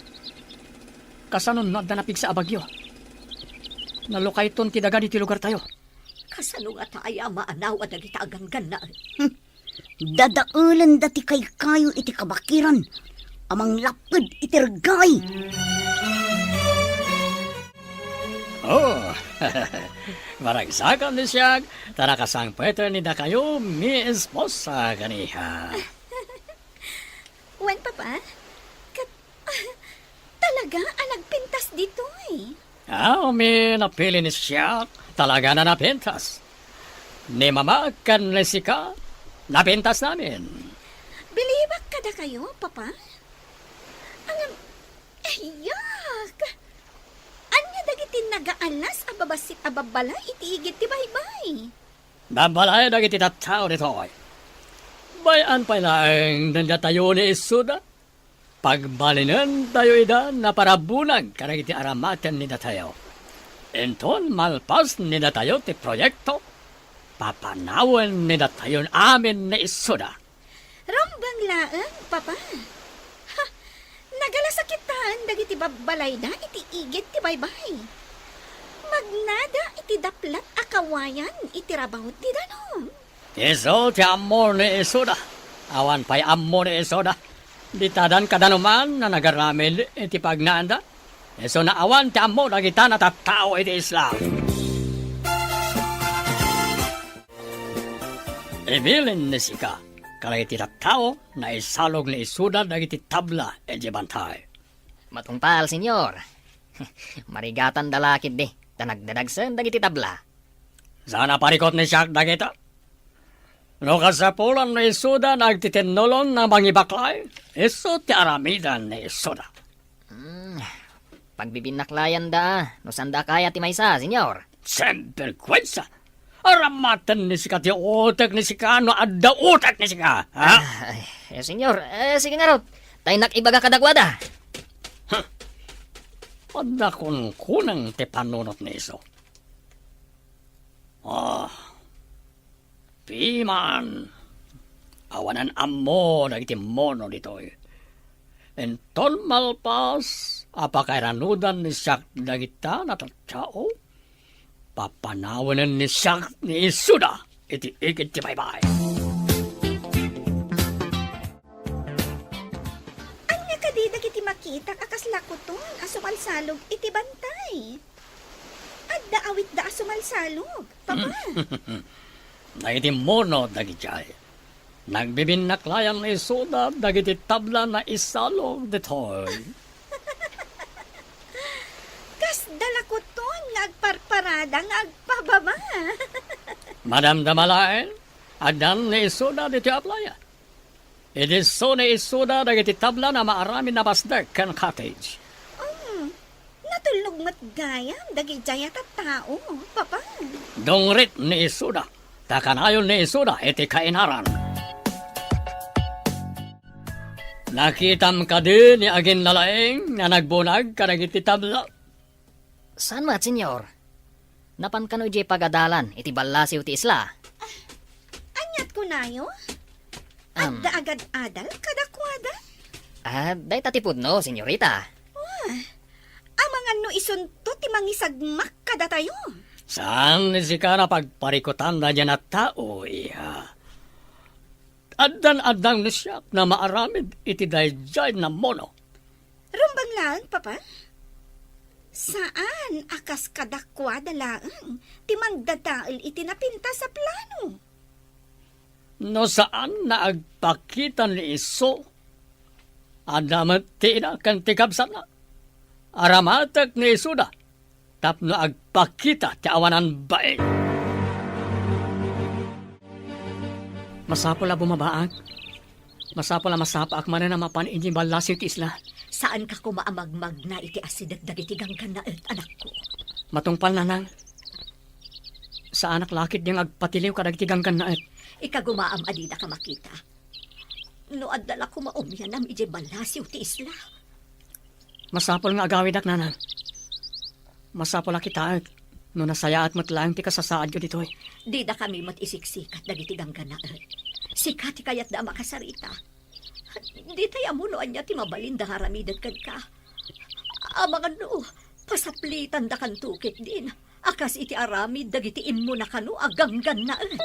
Kasano no adda napigsa a bagyo? Nalukayton ti daga ditoy lugartayo. Kasano ngata aya a maanaw a dagita a ganggannaet? Hmm. Dadaelenda ti kaykayo iti kabakiran a manglapped iti reggae. Oh, maragsakan ni siak, ta nakasangpeten ni dakayo, mi esposa kaniha. Wen, Papa? Ket, talaga a nagpintas ditoy. Ah, mi napili ni siak. Talaga a napintas. Ni Mama ken ni sika, napintas namin. Bilibak kadakayo, Papa? Ngem, ayak! Ania dagiti nagaalas a babassit a babbalay iti igid ti baybay? Babbalay dagiti tattao ditoy. Bay-an pay laeng dayta ni Isuda. Pagbalinentayo ida naparabunag kadagiti aramaten ni datayo. Inton malpas ni datayo ti proyekto, papanawen ni datayon amin ni Isuda. Rumbeng laeng, Papa. Ha, nagalasakitaen dagiti babbalayda iti igid ti baybay. Magnada iti daplat a kawayan iti rabaw ti danum. Isu ti ammo ni Isuda. Awan pay ammo ni Isuda. Ditadan kadanuman a nagaramid iti pagnaanda. Isuna awan ti ammo dagita natattao iti isla. Ibilin ni Sica kadagiti tattao naisalog ni Isuda dagiti tabla idiay bantay. Matungpal, Señor. Marigatanda la ketdi ta nagdadagsen dagiti tabla. Saan a parikut ni Siak dagita? No kasapulan ni Isuda nga agtitinnolon a mangibaklay, isu ti aramiden ni Isuda. Hmm, pagbibinaklayanda, no saanda a kayat ti maysa, Señor. Sinberguensa! Aramaten ni Sica ti utek ni Sica no adda utek ni Sica, ha? Ay, eh, Señor, eh, sige ngarud. Taynak ibaga kadakuada. Huh. Adda kunkuneng ti panunot ni isu. Ah, piman, awanan ammo dagiti mono ditoy. Inton malpas a pakairanudan ni Siak dagita a tattao, papanawenen ni Siak ni Isuda iti igid ti baybay. Ania kadi dagiti makitak a kasla kuton a sumalsalog iti bantay? Adda awitda a sumalsalog, Papa. Dagiti mono dagidiay. Nagbibinnaklayan ni Isuda dagiti tabla naisalog ditoy. Kasda la kuton nga agparparada nga agpababa. Madamdama laeng, addan ni Isuda ditoy a playa. Idi isu ni Isuda dagiti tabla a maaramid a basdek ken cottage. Um, natulnog met gayam dagidiay a tattao, Papa. Dungrit ni Isuda, ta kanayon ni Isuda iti kainaran. Nakitam kadi ni aginlalaing nga nagbunag kadagiti tabla? Saan met, Señor. Napan kano idiay pagadalan iti ballasiw ti isla. Aniat kunayo? Am. Adda agad-adal kadakuada? Ah, dayta ti pudno, señorita. Wah, amangan no isunto ti mangisagmak kadatayo. Saan ni sika a pagparikutan daydiay a tao, iha? Addan-addang ni siak a maaramid iti daydiay a mono. Rumbeng laeng, Papa. Saan a kas kadakuada laeng ti mangdadael iti napintas a plano. No saan a agpakita ni isu, adda met ti ina ken ti kabsatna. Aramatek ni isuda tapno agpakita ti awanan bain. Masapul a bumabaak. Masapul a masapaak manen a mapan idiay ballasiw ti isla. Saanka koma a magmagna iti asideg dagiti ganggannaet, anakko. Matungpal, nanang. Saanak la ketdi nga agpatiliw kadagiti ganggannaet. Ikagumaam a didaka makita. No adda la koma umianam idiay ballasiw ti isla. Masapul nga agawidak, nanang. Masapul a kitaek no nasayaat met laeng ti kasasaadyo ditoy. Didakami met isiksikat dagiti ganggannaet. Sika ti kayatda a makasarita. Ditay ammo no ania ti mabalinda nga aramiden kenka. Amangan no, pasaplitandakanto ketdin a kas iti aramid dagiti immuna kano a ganggannaet.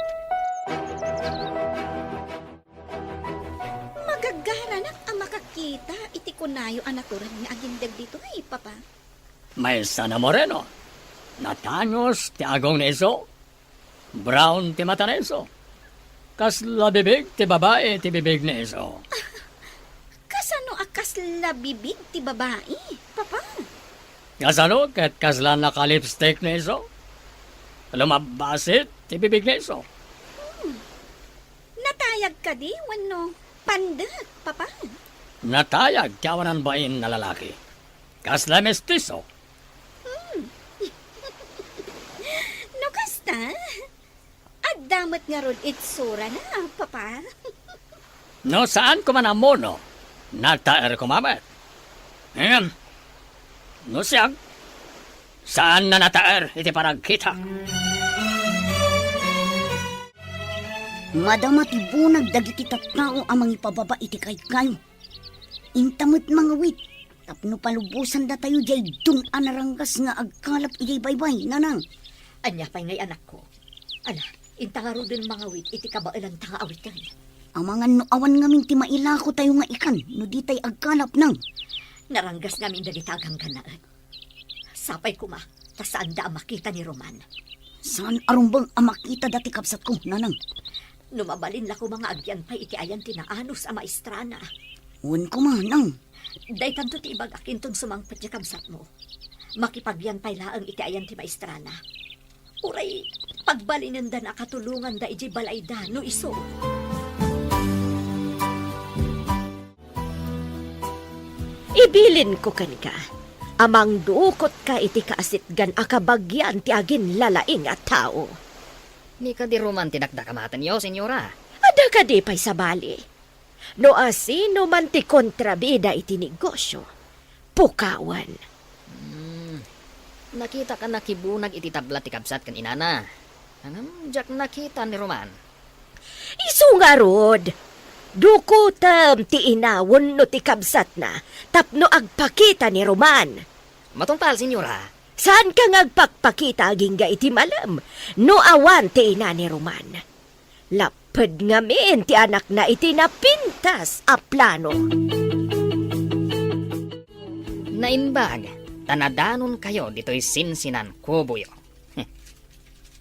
Magagaranak a makakita iti kunayo a natured nga agindeg ditoy, Papa. Maysa a moreno. Natangos ti agong ni isu. Brown ti mata ni isu. Kasla bibig ti babai ti bibig ni isu. Kasano a kasla bibig ti babai, Papa? Kasano ket kasla nakalipstick ni isu? Lumabbasit ti bibig ni isu. Hmm. Natayag kadi wenno pandek, Papa? Natayag ti awanan bain a lalaki. Kasla mestiso. Hmm. No kasta, adda met ngarud itsurana, Papa. No saan koma a mono, nataer koma met. Ngem, no siak, saan a nataer iti panagkita. Madama ti bunag dagiti tattao a mangipababa iti kaykayo. Inta met mangawit tapno palubosandatayo diay dun a naranggas nga agkalap idiay baybay, nanang. Ania pay ngay, anakko? Ala, inta ngaruden mangawit iti kabaelanta nga awiten. Amangan no awan ngamin ti mailakotayo nga ikan no ditay agkalap, nang. Naranggas ngamin dagita a ganggannaet. Sapay koma, ta saanda a makita ni Roman. Saan a rumbeng a makitada ti kabsatko, nanang. No mabalin la koma nga agyan pay iti ayan ti naanus a maestrana. Wen koma, nang. Daytanto ti ibagak inton sumangpet ti kabsatmo. Makipagyan pay laeng iti ayan ti maestrana. Uray pagbalinenda a katulonganda idiay balayda no isu. Ibilinko kenka a mangdukotka iti kaasitgan a kabagian ti aginlalaing a tao. Ni kadi Roman ti dakdakamatenyo, Senyora? Adda kadi pay sabali? No asino man ti kontrabida iti negosio, pukawen. Hmm, nakitak a nakibunag iti tabla ti kabsat ken inana. Ngem diak nakita ni Roman. Isu ngarud, dukotem ti ina wenno ti kabsatna tapno agpakita ni Roman. Matungpal, Senyora. Saanka nga agpakpakita agingga iti malem no awan ti ina ni Roman. Lapped ngamin ti anakna iti napintas a plano. Naimbag, ta nadanonkayo ditoy sinsinan kuboyo.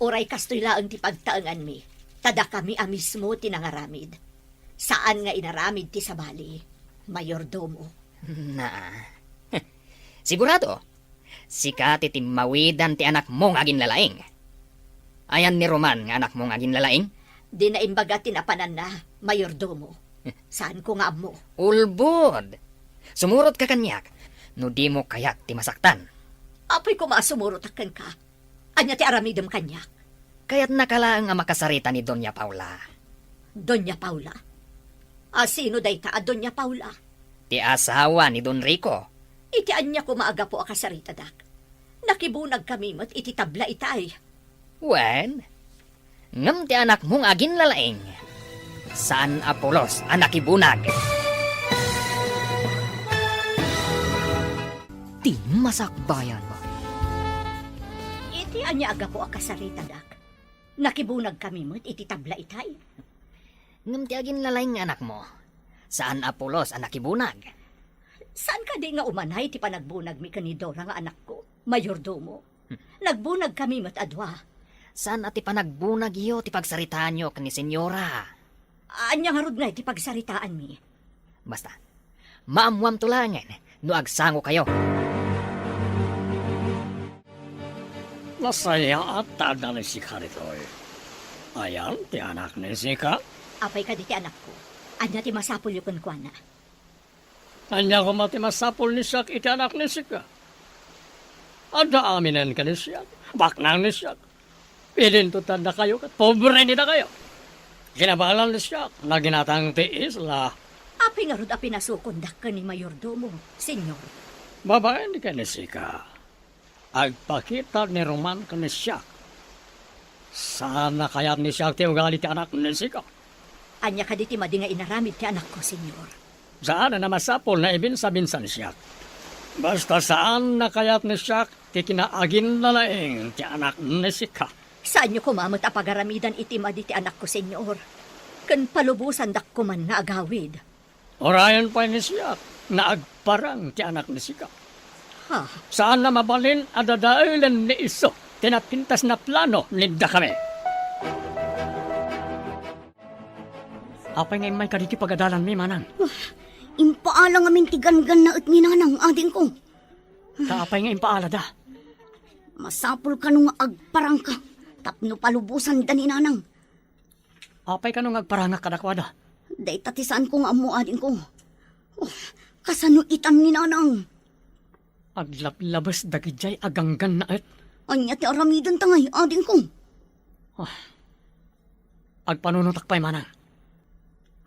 Uray kastoy laeng ti pagtaenganmi, ta dakami a mismo ti nangaramid. Saan nga inaramid ti sabali, mayordomo. Naa. Sigurado, sika ti timmawidan ti anakmo nga aginlalaing. Ayan ni Roman nga anakmo nga aginlalaing? Di naimbaga ti napananna, mayordomo. Saanko nga ammo. Ulbod! Sumurotka kaniak no dimo kayat ti masaktan. Apay koma a sumurotak kenka. Ania ti aramidem kaniak? Kayatnaka laeng a makasarita ni Doña Paula. Doña Paula? A sino dayta a Doña Paula? Ti asawa ni Don Rico. Iti ania koma a gapu a kasaritadak? Nakibunagkami met iti tabla itay. Wen, ngem ti anakmo nga aginlalaing, saan a pulos a nakibunag. Ti masakbayan. Iti ania a gapu a kasaritadak? Nakibunagkami met iti tabla itay. Ngem ti aginlalaing nga anakmo, saan a pulos a nakibunag. Saan kadi nga umanay ti panagbunagmi ken ni Dora nga anakko, mayordomo? Nagbunagkami met a dua. Saan a ti panagbunagyo ti pagsaritaanyo ken ni Senyora? Ania ngarud ngay ti pagsaritaanmi? Basta, maammoamto laengen no agsangokayo. Nasayaat ta adda ni sika ditoy. Ayan ti anak ni sika? Apay kadi ti anakko? Ania ti masapulyo kenkuana? Ania koma ti masapul ni siak iti anak ni sika? Adda aminen ken ni siak, baknang ni siak. Pilinto ti addakayo ket pobre ni dakayo. Kinabalan ni siak, naginatang ti isla. Apay ngarud a pinasukondak ken ni mayordomo, Señor? Babaen ken ni sika. Agpakita ni Roman ken ni siak. Saan a kayat ni siak ti ugali ti anak ni sika. Ania kadi ti madi nga inaramid ti anakko, Señor? Saan a masapul nga ibinsa-binsa ni siak. Basta saan a kayat ni siak ti kinaaginlalaing ti anak ni sika. Saanyo koma met a pagaramidan iti madi ti anakko, Señor. Ken palubosandak koman nga agawid. Urayen pay ni siak nga agparang ti anak ni sika. Ha? Saan a mabalin a dadaelen ni isu ti napintas a plano ni dakami. Apay nga immay kadagiti pagadalanmi, manang? Ah, impaala ngamin ti ganggannaet ni nanang, adingko. Ta apay nga impaalada? Masapul kano nga agparangka tapno palubosanda ni nanang. Apay kano nga agparangak kadakuada? Dayta ti saanko nga ammo, adingko. Oh, kasano itan ni nanang? Aglablabes dagidiay a ganggannaet. Ania ti aramidenta ngay, adingko? Ah, agpanunotak pay, manang.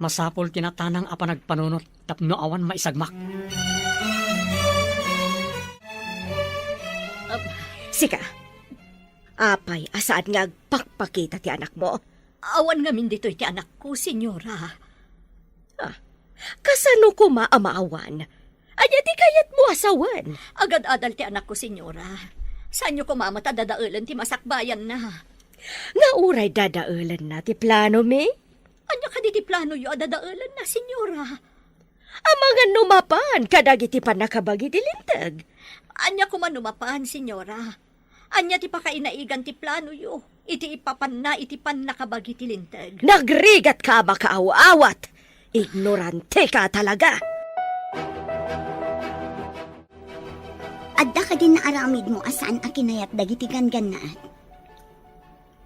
Masapul ti natanang a panagpanunot tapno awan maisagmak. Sika, apay a saan nga agpakpakita ti anakmo? Awan ngamin ditoy ti anakko, Señora. Ah, kasano koma a maawan? Ania ti kayatmo a sawen? Agad-adal ti anakko, Señora. Saanyo koma met a dadaelen ti masakbayanna. Nga uray dadaelenna ti planomi? Ania kadi ti planoyo a dadaelenna, Señora? Amangan no mapan kadagiti pannakabagi ti linteg. Ania koma no mapan, Señora? Ania ti pakainaigan ti planoyo? iti ipapanna iti pannakabagi ti linteg. Nagrigatka a makaaw-awat! Ignorantika talaga! Adda kadi naaramidmo a saan a kinayat dagiti ganggannaet?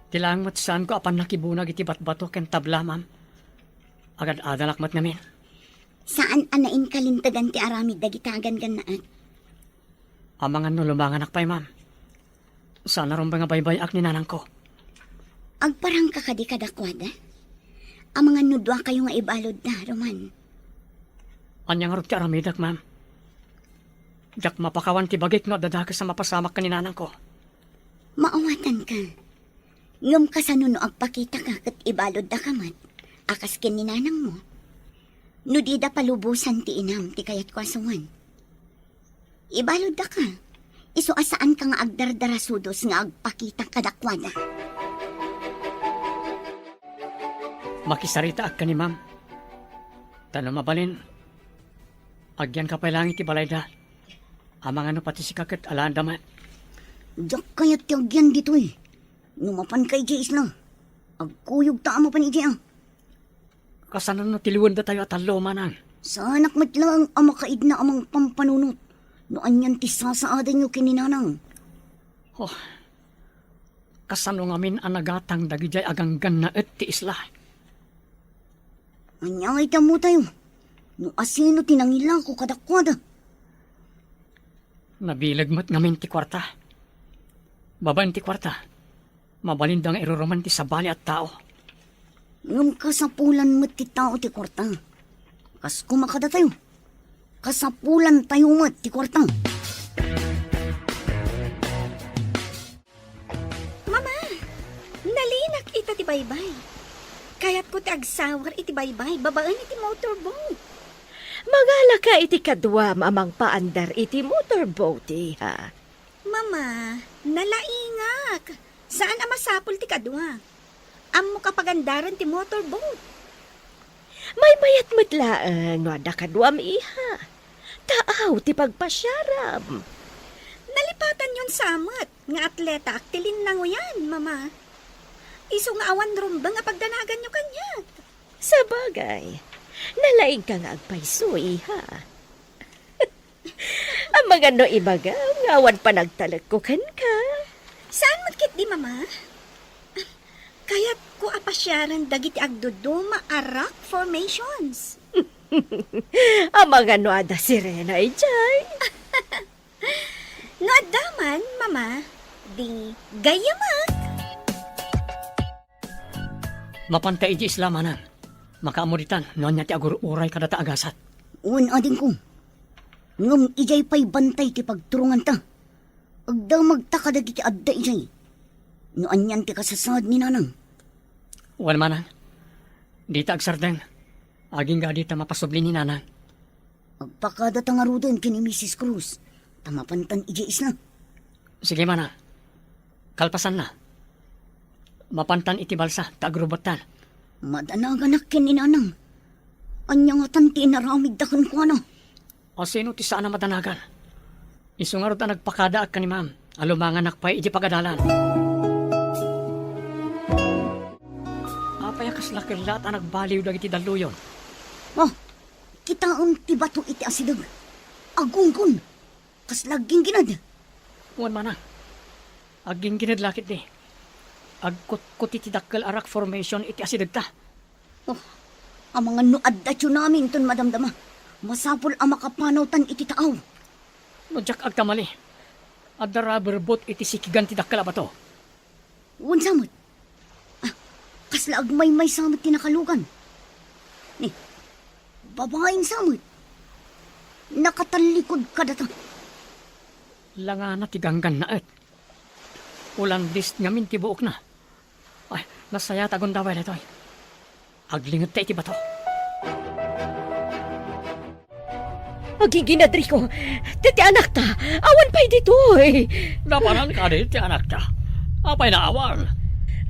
Ti laeng met saanko a pannakibunag iti batbato ken tabla, ma'am. Agad-adalak met ngamin. Saan a nainkalintegan ti aramid dagiti ganggannaet? Amangan no lumanganak pay, ma'am. Saan a rumbeng a baybay-ak ni nanangko. Agparangka kadi kadakuada? Amangan no duakayo nga ibaludda, Roman. Ania ngarud ti aramidek, ma'am? Diak mapakawan ti bagik no adda dakes a mapasamak ken ni nanangko. Maawatanka. Ngem kasano no agpakitaka ket ibaluddaka met a kas ken ni nanangmo? No dida palubosan ti inam ti kayatko a suman. Ibaluddaka. Isu a saanka nga agdardarasudos nga agpakita kadakuada. Makisaritaak ken ni ma'am. Ta no mabalin, agyanka pay laeng iti balayda. Amangan no pati sika ket alaenda met. Diak kayat ti agyan ditoy. No mapanka idiay isla, agkuyogta a mapan idiay a. Kasano no tiliwendatayo a tallo, manang? Saanak met laeng a makaidna a mangpampanunot no anian ti sasaadanyo ken ni nanang. Oh, kasano ngamin a nagatang dagidiay a ganggannaet ti isla? Ania ngay ti ammotayo no asino ti nangilako kadakuada? Nabileg met ngamin ti kuarta. Babaen ti kuarta, mabalinda nga iruruman ti sabali a tao. Ngem kasapulan met ti tao ti kuarta. Kas koma kadatayo, kasapulantayo met ti kuarta. Mama, nalinak ita ti baybay. Kayatko ti agsawar iti baybay babaen iti motorboat. Mangalaka iti kaduam a mangpaandar iti motorboat, iha. Mama, nalaingak. Saan a masapul ti kadua. Ammok a pagandaren ti motorboat. Maymayat met laeng no adda kaduam, iha. Taaw ti pagpasiaram. Nalipatanyon sa met nga atletaak ti linnangoyan, Mama. Isu nga awan rumbeng a pagdanaganyo kaniak. Sabagay, nalaingka nga agpayso, iha. Amangan no ibagam nga awan panagtalekko kenka. Saan met ketdi, Mama? Kayatko a pasiaren dagiti agduduma a rock formations. Amangan no adda sirena idiay. No adda man, Mama, di gayyamak. Mapanta idiay isla, manang. Makaammo ditan no ania ti agur-uray kadata a gasat. Wen, adingko. Ngem idiay pay bantay ti pagturonganta. Agdamagta kadagiti adda idiay. No anian ti kasasaad ni nanang. Wen, manang. Dita agsardeng. Agingga dita mapasubli ni nanang. Agpakadata ngaruden ken ni Misis Cruz, ta mapantan idiay isla. Sige, manang. Kalpasanna, mapantan iti balsa ta agrubettan. Madanaganak ken ni nanang. Ania ngatan ti inaramidda kenkuana? Asino ti saan a madanagan? Isu ngarud a nagpakadaak ken ni ma'am a lumanganak pay iti pagadalan. Apay a kasla kellat a nagbaliw dagiti dalluyon? Oh, kitaem ti bato iti asideg. Agunggon. Kasla agginggined. Wen, manang. Agginggined la ketdi. Agkutkuti ti dakkel a rock formation iti asidegta. Oh, amangan no adda tsunami inton madamdama. Masapul a makapanawtan iti taaw. No diak agkamali, adda rubber boat iti sikigan ti dakkel a bato. Wen sa met. Ah, kasla agmaymaysa met ti nakalugan. Ni, babain sa met. Nakatallikod kadata. Langana ti ganggannaet. Ulandis ngamin ti buokna. Ay, nasayaat a gundaway daytoy. Aglingedta iti bato. Agingined, Rico. Ti, ti anakta, awan pay ditoy. Napanan kadi ti anakta? Apay naawan?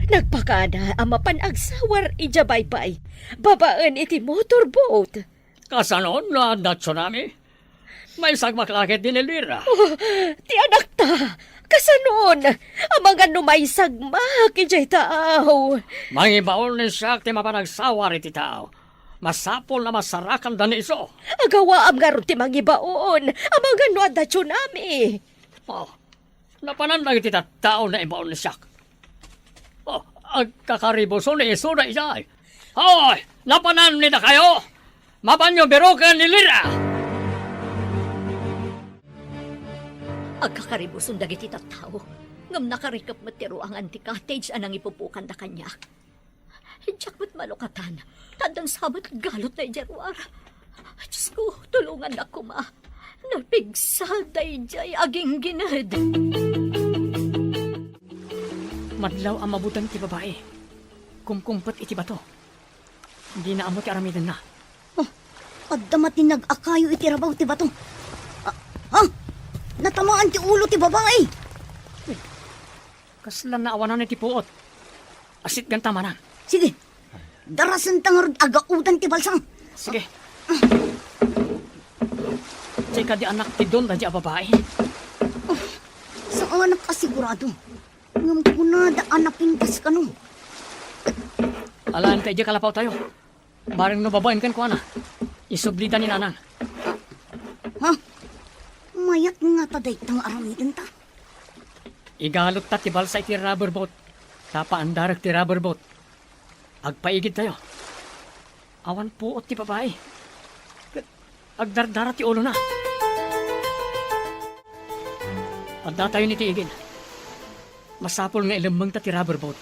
Nagpakada a mapan agsawar idiay baybay, babaen iti motorboat. Kasano no adda tsunami? Maisagmak la ketdi ni Elvira. Oh, ti anakta, Kasanon, amangan no maisagmak idiay taaw? Mangibaon ni siak ti mapanagsawar iti taaw. Masapul a masarakanda ni isu. Agawaam ngarud ti mangibaon, amangan no adda tsunami. Oh, napanan dagiti tattao naibaon ni siak. Oh, agkakaribuso ni isu daydiay. Hoy, napanan ni dakayo? Mapanyo biroken ni Lira! Agkakaribuson dagiti tattao, ngem nakarikep met ti ruangan ti cottage a nangipupukanda kaniak. Diak met malukatan, ta addan sa met galotna idiay ruar. Diosko, tulongannak koma. Napigsa daydiay aginggined. Madlaw a mabuteng ti babai. Kumkumpet iti bato. Dina ammo ti aramidenna. Oh, adda matinag a kayo iti rabaw ti bato. Ah, ah! Natamaan ti ulo ti babai. Kasla naawanan iti puot. Asitganta manen. Sige. Darasenta ngarud a gaodan ti balsa. Sige. Diay kadi anak ti don daydiay a babai? Oh, saanak a sigurado. Ngem kunada a napintas kano. Alaen ta idiay kalapaw tayo. Bareng no babaen kenkuana, isublida ni Nanang. Ha? Mayat ngata dayta nga aramidenta? Igalotta ti balsa iti rubber boat. Ta paandarek ti rubber boat. Agpaigidtayo. Awan puot ti babai. Ket agdardara ti ulona. Addatayon iti igid. Masapul nga ilemmengta ti rubber boat.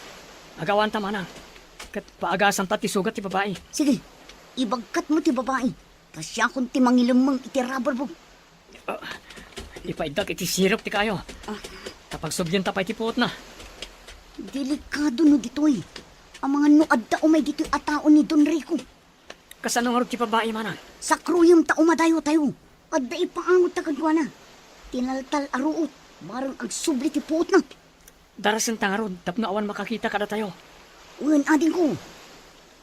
Agawanta manen. Ket paagasanta ti sugat ti babai. Sige, ibagkatmo ti babai. Ta siakon ti mangilemmeng iti rubber boat. Ah, ipaiddak iti sirop ti kayo. Ah. Ta pagsublienta pay ti puotna. Delikado no ditoy. Amangan no adda umay ditoy a tao ni Don Rico. Kasano ngarud ti babai, manang? Sakruyem ta umadayo tayo. Adda ipaangotta kenkuana. Tinaltal a ruot, bareng agsubli ti puotna. Darasenta ngarud tapno awan makakita kadatayo. Wen, adingko.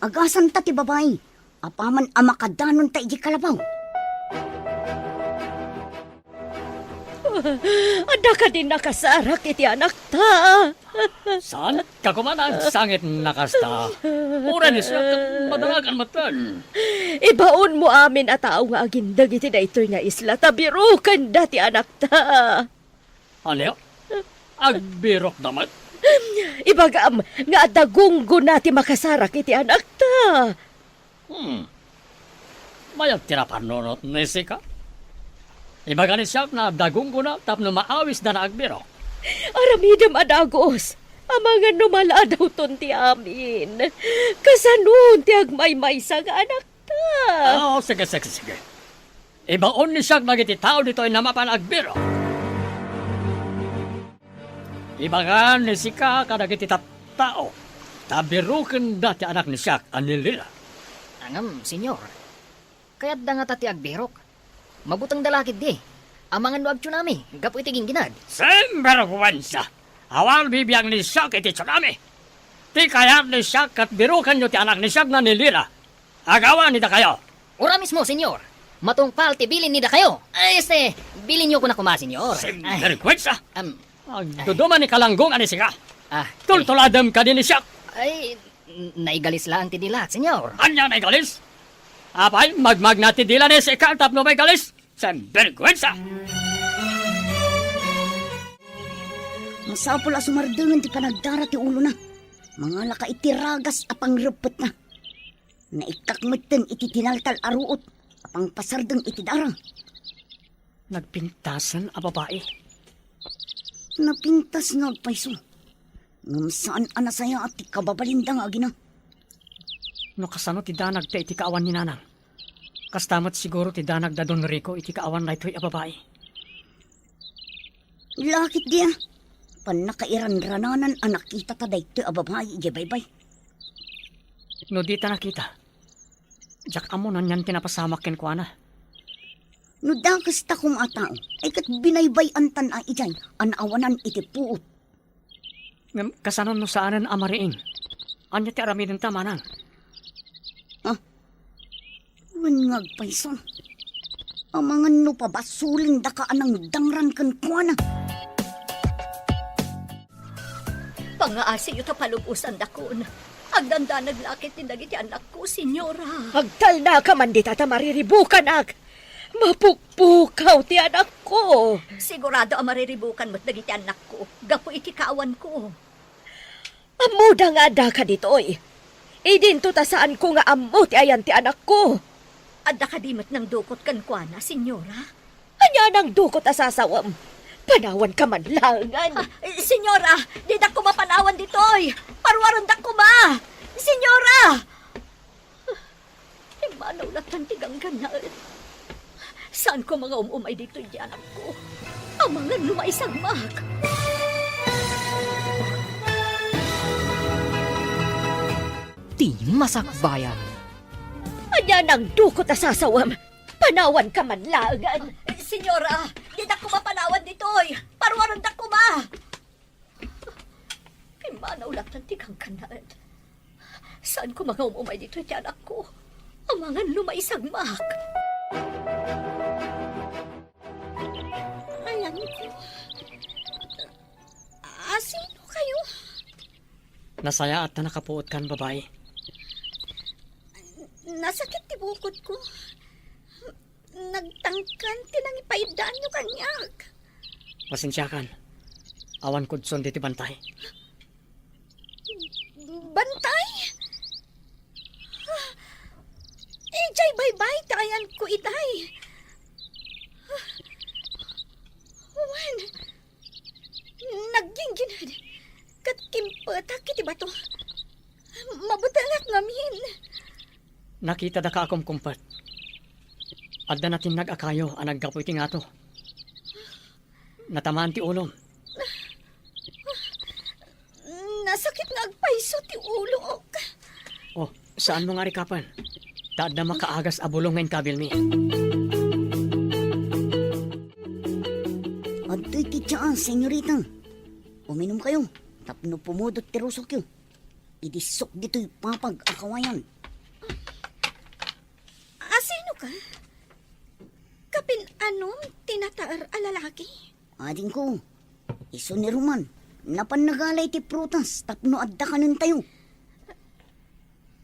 Agasanta ti babai. Apaman a makadanonta idiay kalapaw. Adda kadi nakasarak iti anakta? Saan ka koma nagsangit na kasta? Uray ni siak ket madanagan metten. Ibaonmo amin a tao nga agindeg iti daytoy nga isla ta birokenda ti anakta. Ania? Agbirokda met? Ibagam nga adda gunggona ti makasarak iti anakta. Hmm. Mayat ti napannunot ni sika? Ibaga ni siak nga adda gunggona tapno maawisda nga agbirok. Aramidem a dagus. Amangan no maladawton ti amin. Kasanon ti agmaymaysa nga anakta? Oh, sige, sige, sige. Ibaon ni siak dagiti tao ditoy nga mapan agbirok. Ibagan ni sika kadagiti tattao ta birokenda ti anak ni siak a ni Lila. Ngem, Senyor, kayatda ngata ti agbirok. Mabutengda la ketdi. Amangan no agtsunami gapu iti gingginad. Sinbergwensa! Awan bibiang ni siak iti tsunami. Ti kayat ni siak ket birokenyo ti anak ni siak nga ni Lila. Agawan ita kayo. Ura mismo, Senyor. Matungpal ti bilin ni dakayo. Ay, este, bilinyo koma, Senyor. Sinbergwensa! Am, agduduma ni kalanggo nga ni sika. Ah, tultuladem kadi ni siak. Ay, n-, naigalis laeng ti dila, Senyor. Ania naigalis? Apay, magmagna ti dila ni sika tapno maigalis? Sinbergwensa! Masapul a sumardengen ti panagdara ti ulona. Mangalaka iti ragas a pangreppetna. Naikkak metten iti tinaltal a ruot a pangpasardeng iti dara. Nagpintasen a babai. Napintas nga agpayso. Ngem saan a nasayaat ti kababalinda nga agina. No kasano ti danagda iti kaawan ni Nanang, kasta met siguro ti danagda Don Rico iti kaawan daytoy a babai. Lakit dia, pannakairanrananan a nakitata daytoy a babai idiay baybay. No dita nakita, diak ammo no anian ti napasamak kenkuana. No dakes ta koma a tao, ay ket binaybay-antan a idiay a naawanan iti puot. Ngem kasano no saanen a mariing? Ania ti aramidenta, manang? Ah, wen nga agpayso. Amangan no pabasolendaka a nangdangran kenkuana. Nga asiyo ta palubosandakon. Agdandanag la ketdi dagiti anakko, Senyora. Agtalnaka man dita ta mariribukanak. Mapukpukaw ti anakko. Sigurado a mariribukan met dagiti anakko gapu iti kaawanko. Ammoda nga addaka ditoy. Idinto ta saanko nga ammo ti ayan ti anakko. Adda kadi met nangdukot kenkuana, Senyora? Ania nangdukot a sasawem? Panawanka man laengen. Ah, eh, Senyora, didak koma panawan ditoy. Paruarendak koma. Senyora! Immanaw lattan ti ganggannaet. Saanko nga um-umay ditoy ti anakko. Amangan no maisagmak. Ti Masakbayan. Ania nangdukot a sasawem? Panawanka man laengen. Senyora, didak koma panawan ditoy. Paruarendak koma. Immanaw lattan ti ganggannaet. Saanko nga um-umay ditoy ti anakko. Amangan no maisagmak. Ayanko. Asino kayo? Nasayaat ta nakapuotkan, babai. Nasakit ti bukod ko. Nagtangkan ti nangipaiddaanyo kaniak. Pasensiakan. Awan kudson diti bantay. Bantay? Idiay baybay ti ayanko itay. Wen, nagginggined ket kimpetak iti bato. Mabutengak ngamin. Nakitadaka a kumkumpet. Adda natinnag a kayo a naggapu iti ngato. Natamaan ti ulom. Nasakit nga agpayso ti ulok. Oh, saanmo nga rikapen? Ta adda makaagas a bulong nga inkabilmi. Adtoy ti tsaa, senyorita. Uminumkayo tapno pumudot ti rusokyo. Idissok ditoy papag a kawayan. Asino ka? Kapin-anom ti nataer a lalaki? Adingko, isu ni Roman. Napan nagala iti prutas tapno adda kanentayo.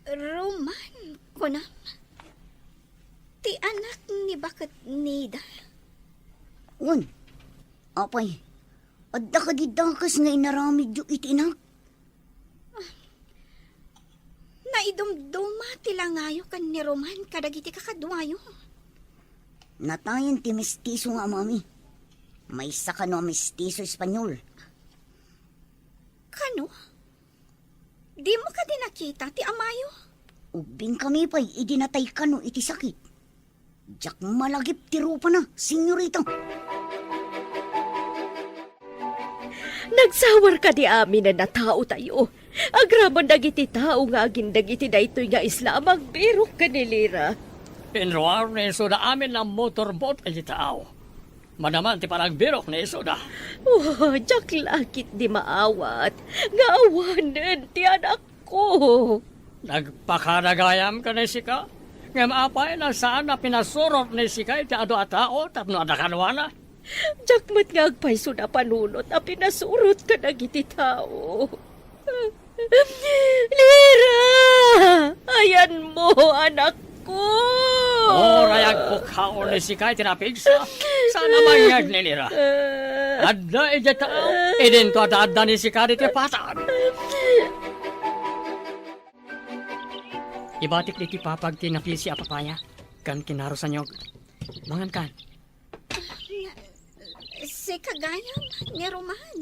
Roman, kunam? Ti anak ni baket Nida? Wen, apay, adda kadi dakes nga inaramidyo iti inak? Naidumduma ti langayo ken ni Roman kadagiti kakaduayo. Natayen ti mestizo nga amami. Maysa kano a mestizo Espanyol. Kano? Dimo kadi nakita ti amayo? Ubbingkami pay idi natay kano iti sakit. Diak malagip ti rupana, senyorita. Nagsawar kadi amin a taotayo. Agraman dagiti tao nga agindeg iti daytoy nga isla a magbirok ken ni Lira. Pinruar ni Isuda amin a motorboat iti tao. Manaman ti panagbirok ni Isuda. Oh, diak la ketdi maawat nga awanen ti anak ko. Nagpakadagayam ken ni sika, ngem apay no saan a pinasurot ni sika iti adu a tao tapno adda kaduana? Diak met nga agpayso a panunot a pinasurot kadagiti tao. Lira! Ayanmo, anakko! Uray agpukkaw ni sika iti napigsa, saan a mangngeg ni Lira. Adda idiay tao, idinto adda-adda ni sika ditoy patag. Ibatik ditoy papag ti napisi a papaya ken kinarusanyog. Mangankan. Sika gayam ni Roman.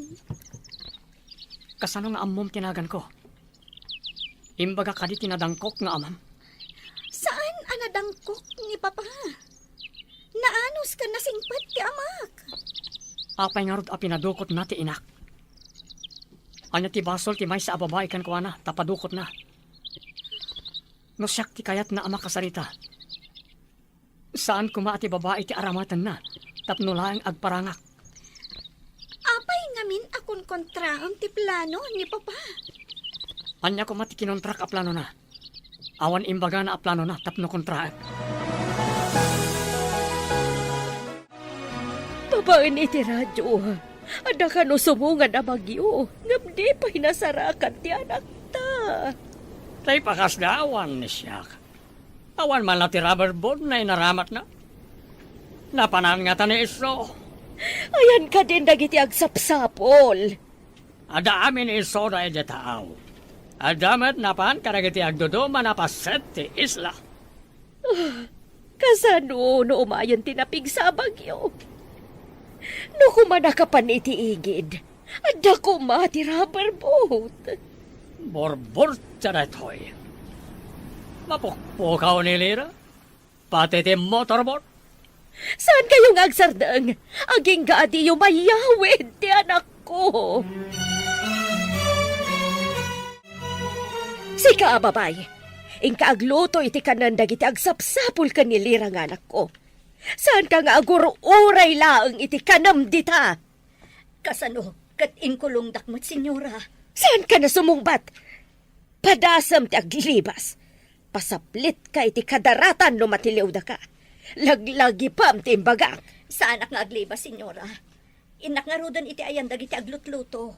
Kasano nga ammom ti naganko? Imbaga kadi ti nadangkok nga amam? Saan a nadangkok ni Papa. Naanus ken nasingpet ti amak. Apay ngarud a pinadukotna ti inak? Ania ti basol ti maysa a babai kenkuana ta padukotna? No siak ti kayatna a makasarita, saan koma a ti babai ti aramatenna tapno laeng agparangak. Apay ngamin a konkontraem ti plano ni Papa? Ania koma ti kinontrak a planona? Awan imbagana a planona tapno kontraek. Babaen iti radio, Adda kano sumungan a bagyo, ngem di pay nasarakan ti anakta. Tay pakasda awan ni siak. Awan man la ti rubber boat nga inaramatna. Napanan ngata ni Iso. Ayan kadin dagiti agsapsapul. Adda amin ni Iso da iti taaw. Adda met napan kadagiti agduduma a paset ti isla. Ah, kasano no umayen ti napigsa a bagyo? No kumanakapan iti igid, adda koma ti rubber boat. Burburtia daytoy. Mapukpukaw ni Lira. Pati ti motorboat. Saan kayo nga agsardeng? Agingga a diyo mayawid ti anakko. Sika a babay, inka agluto iti kanen dagiti agsapsapul ken ni Lira nga anakko. Saanka nga agur-uray laeng iti kanem dita. Kasano ket inkulongdak met, Senyora? Saanka nga sumungbat? Padasem ti aglibas. Pasaplitka iti kadaratan no matiliwdaka. Laglagipem ti imbagak. Saanak nga aglibas, Senyora. Innak ngaruden iti ayan dagiti aglutluto.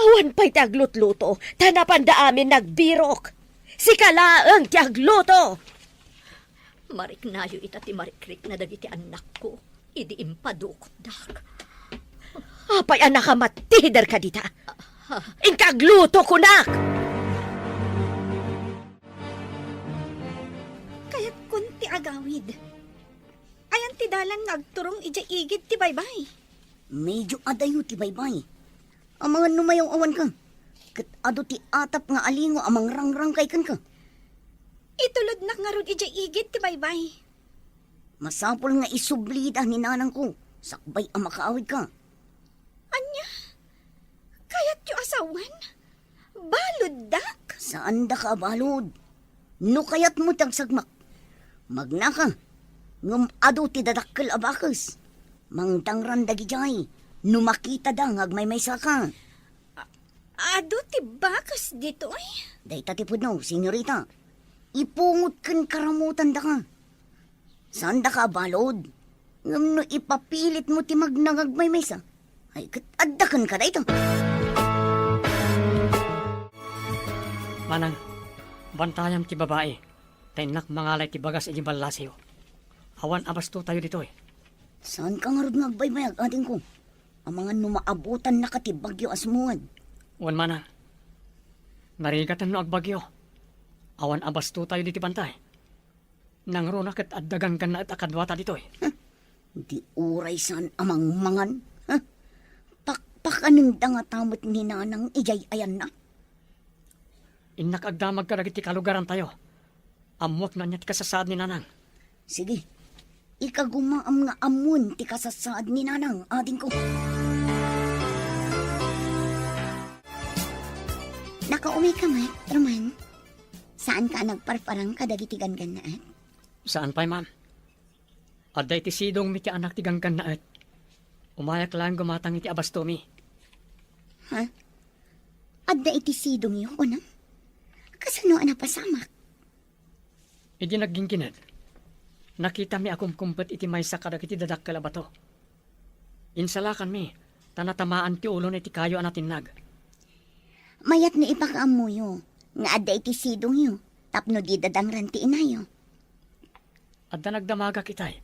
Awan pay ti aglutluto, ta napanda amin nagbirok. Sika laeng ti agluto. Mariknayo ita ti marikrikna dagiti annakko idi impadukotdak. Apay a nakamattiderka dita? Inka agluto, kunak! Kayatkon ti agawid. Ayan ti dalan nga agturong idiay igid ti baybay. Medyo adayo ti baybay. Amangan no mayaw-awanka. Ket adu ti atap nga alingo a mangrangrangkay kenka. Itulodnak ngarud idiay igid ti baybay. Masapul nga isublida ni nanangko sakbay a makaawidka. Ania? Kayatyo a sawen? Baluddak? Saandaka a balud. No kayatmo ti agsagmak, magnaka, ngem adu ti dadakkel a bakes. Mangdangran dagidiay no makitada nga agmaymaysaka. A-, adu ti bakes ditoy? Dayta ti pudno, senyorita. Ipungot ken karamutandaka. Saandaka a balud, ngem no ipapilitmo ti magnangagmaymaysa, ay ket adda kenka dayta. Manang, bantayam ti babai, ta innak mangalay ti bagas iti ballasiyo. Awan a bastotayo ditoy. Saanka ngarud nga agbaybayag, adingko? Amangan no maabutannaka ti bagyo a sumungad. Wen, manang. Narigaten no agbagyo. Awan a bastotayo ditoy, bantay. Nangruna ket adda ganggannaet a kaduata ditoy. Huh? Di uray saan a mangmangan? Huh? Pakpakanenda ngata met ni Nanang idiay ayanna? Innak agdamag kadagiti kalugarantayo. Ammoak no ania ti kasasaad ni Nanang. Sige. Ikagumaam nga ammon ti kasasaad ni Nanang, adingko. Nakaumika met, Roman? Saanka a nagparparang kadagiti ganggannaet? Saan pay, ma'am. Adda iti sidongmi ti anak ti ganggannaet. Umayak laeng gumatang iti abastomi. Ha? Adda iti sidongyo, kunam? Kasano a napasamak? Idi nagginggined, nakitami a kumkumpet iti maysa kadagiti dadakkel a bato. Insalakanmi, ta natamaan ti ulona iti kayo a natinnag. Mayat no ipakaammoyo nga adda iti sidongyo tapno di dadangran ti inayo. Adda nagdamagak itay,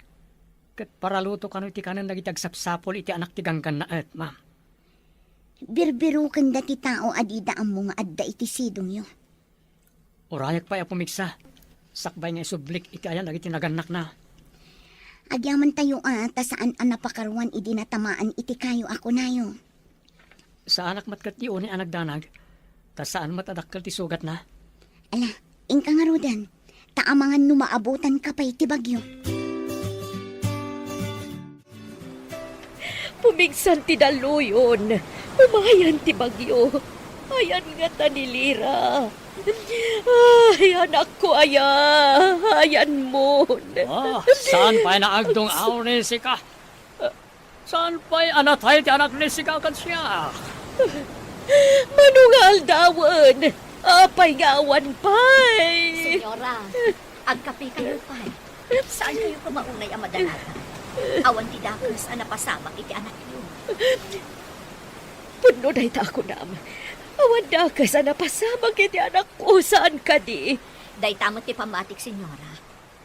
ket paraluto kano iti kanen dagiti agsapsapul iti anak ti ganggannaet, ma'am. Birbirokenda ti tao a dida ammo nga adda iti sidongyo. Urayak pay a pumigsa, sakbay nga isublik iti ayan dagiti nagannakna. Agyamantayo a, ta saan a napakaruan idi natamaan iti kayo a kunayo. Saanak met ket ni Oni a nagdanag, ta saan met a dakkel ti sugatna. Ala, inka ngaruden, ta amangan no maabutanka pay ti bagyo. Pumigsan ti dalluyon. Umayan ti bagyo. Ayan ngata ni Lira. Ay, anakko aya. Ayanmon. Ah, saan pay naagdung-aw ni sika? Saan pay a natay ti anak ni sika ken siak? Mano nga aldawen? Apay nga awan pay? Senyora, agkape kayo pay. Saan kayo koma unay a madanagan? Awan ti dakes a napasamak iti anakyo. Pudno dayta a kunam. Awan dakes a napasamak iti anakko, saan kadi? Dayta met ti pammatik, Senyora.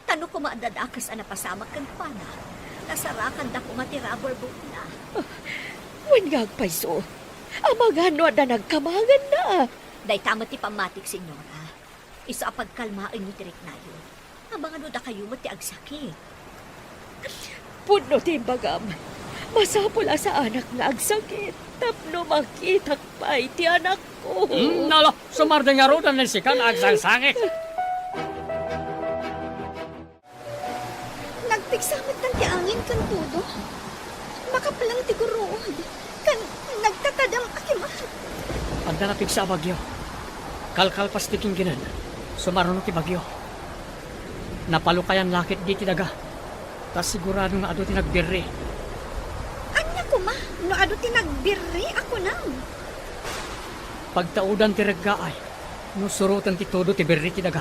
Ta no koma adda dakes a napasamak kenkuana, nasarakanda koma ti rubber boatna. Ah, wen nga agpayso. Amangan no adda nagkamanganna. Dayta met ti pammatik, Senyora. Isu a pagkalmaenyo ti riknayo. Amangan no dakayo met ti agsakit. Pudno ti imbagam. Masapul a saanak nga agsakit tapno makitak pay ti anakko. Hmm, ala, sumardeng ngaruden ni sika nga agsangsangit. Nagpigsa met ti angin ken todo. Makapleng ti guruod. Ken nagtatadem a kimat. Adda napigsa a bagyo. Kalkalpas ti kinkined, sumaruno ti bagyo. Napalukayan la ketdi ti daga. Ta sigurado nga adu ti nagbirri. Ania koma no adu ti nagbirri a kunam? Pagtaudan ti reggaay no suroten ti todo ti birri ti daga.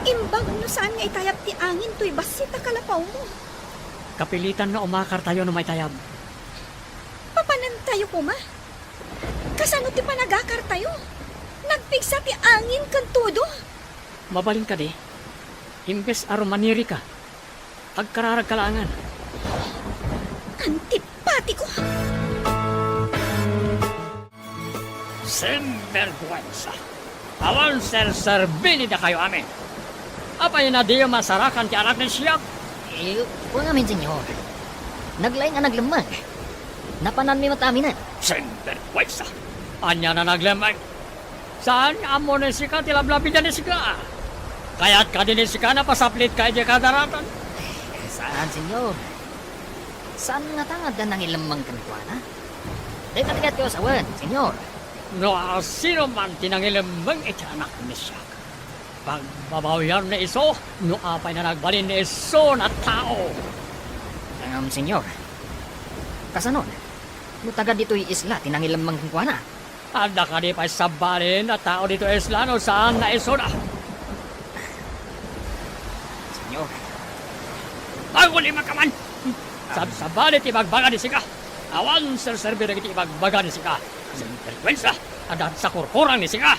Imbag no saan nga itayab ti angin toy bassit a kalapawmo. Kapilitan nga umakartayo no maitayab. Papanantayo koma? Kasano ti panagakartayo? Nagpigsa ti angin ken todo. Mabalin kadi? Imbes a rumanirika, agkararagka laengen. Antipatiko! Sinbergwensa! Awan serserbini dakayo amin! Apay a diyo masarakan ti anak ni siak? Eh, wen ngamin, Senyor. Naglaing a naglemmeng. Napananmi met aminen. Sinbergwensa! Ania a naglemmeng? Saan nga ammo ni sika ti lablabida ni sika? Kayat kadi ni sika napasaplitka idiay kadaratan? Saan, Senyor. Saan ngata nga adda nangilemmeng kenkuana? Dayta ti kayatko a sawen, Senyor. No asino man ti nangilemmeng iti anak ni siak, pagbabawian ni isu no apay a nagbalin ni isu a tao. Ngem, Senyor, kasanon no taga ditoy isla ti nangilemmeng kenkuana? Adda kadi pay sabali a tao ditoy isla no saan nga isuna? Senyor. Agulima ka man! Sabsabali ti ibagbaga ni sika. Awan serserbi dagiti ibagbaga ni sika. Sinbergwensa! Adda sakurkurang ni sika!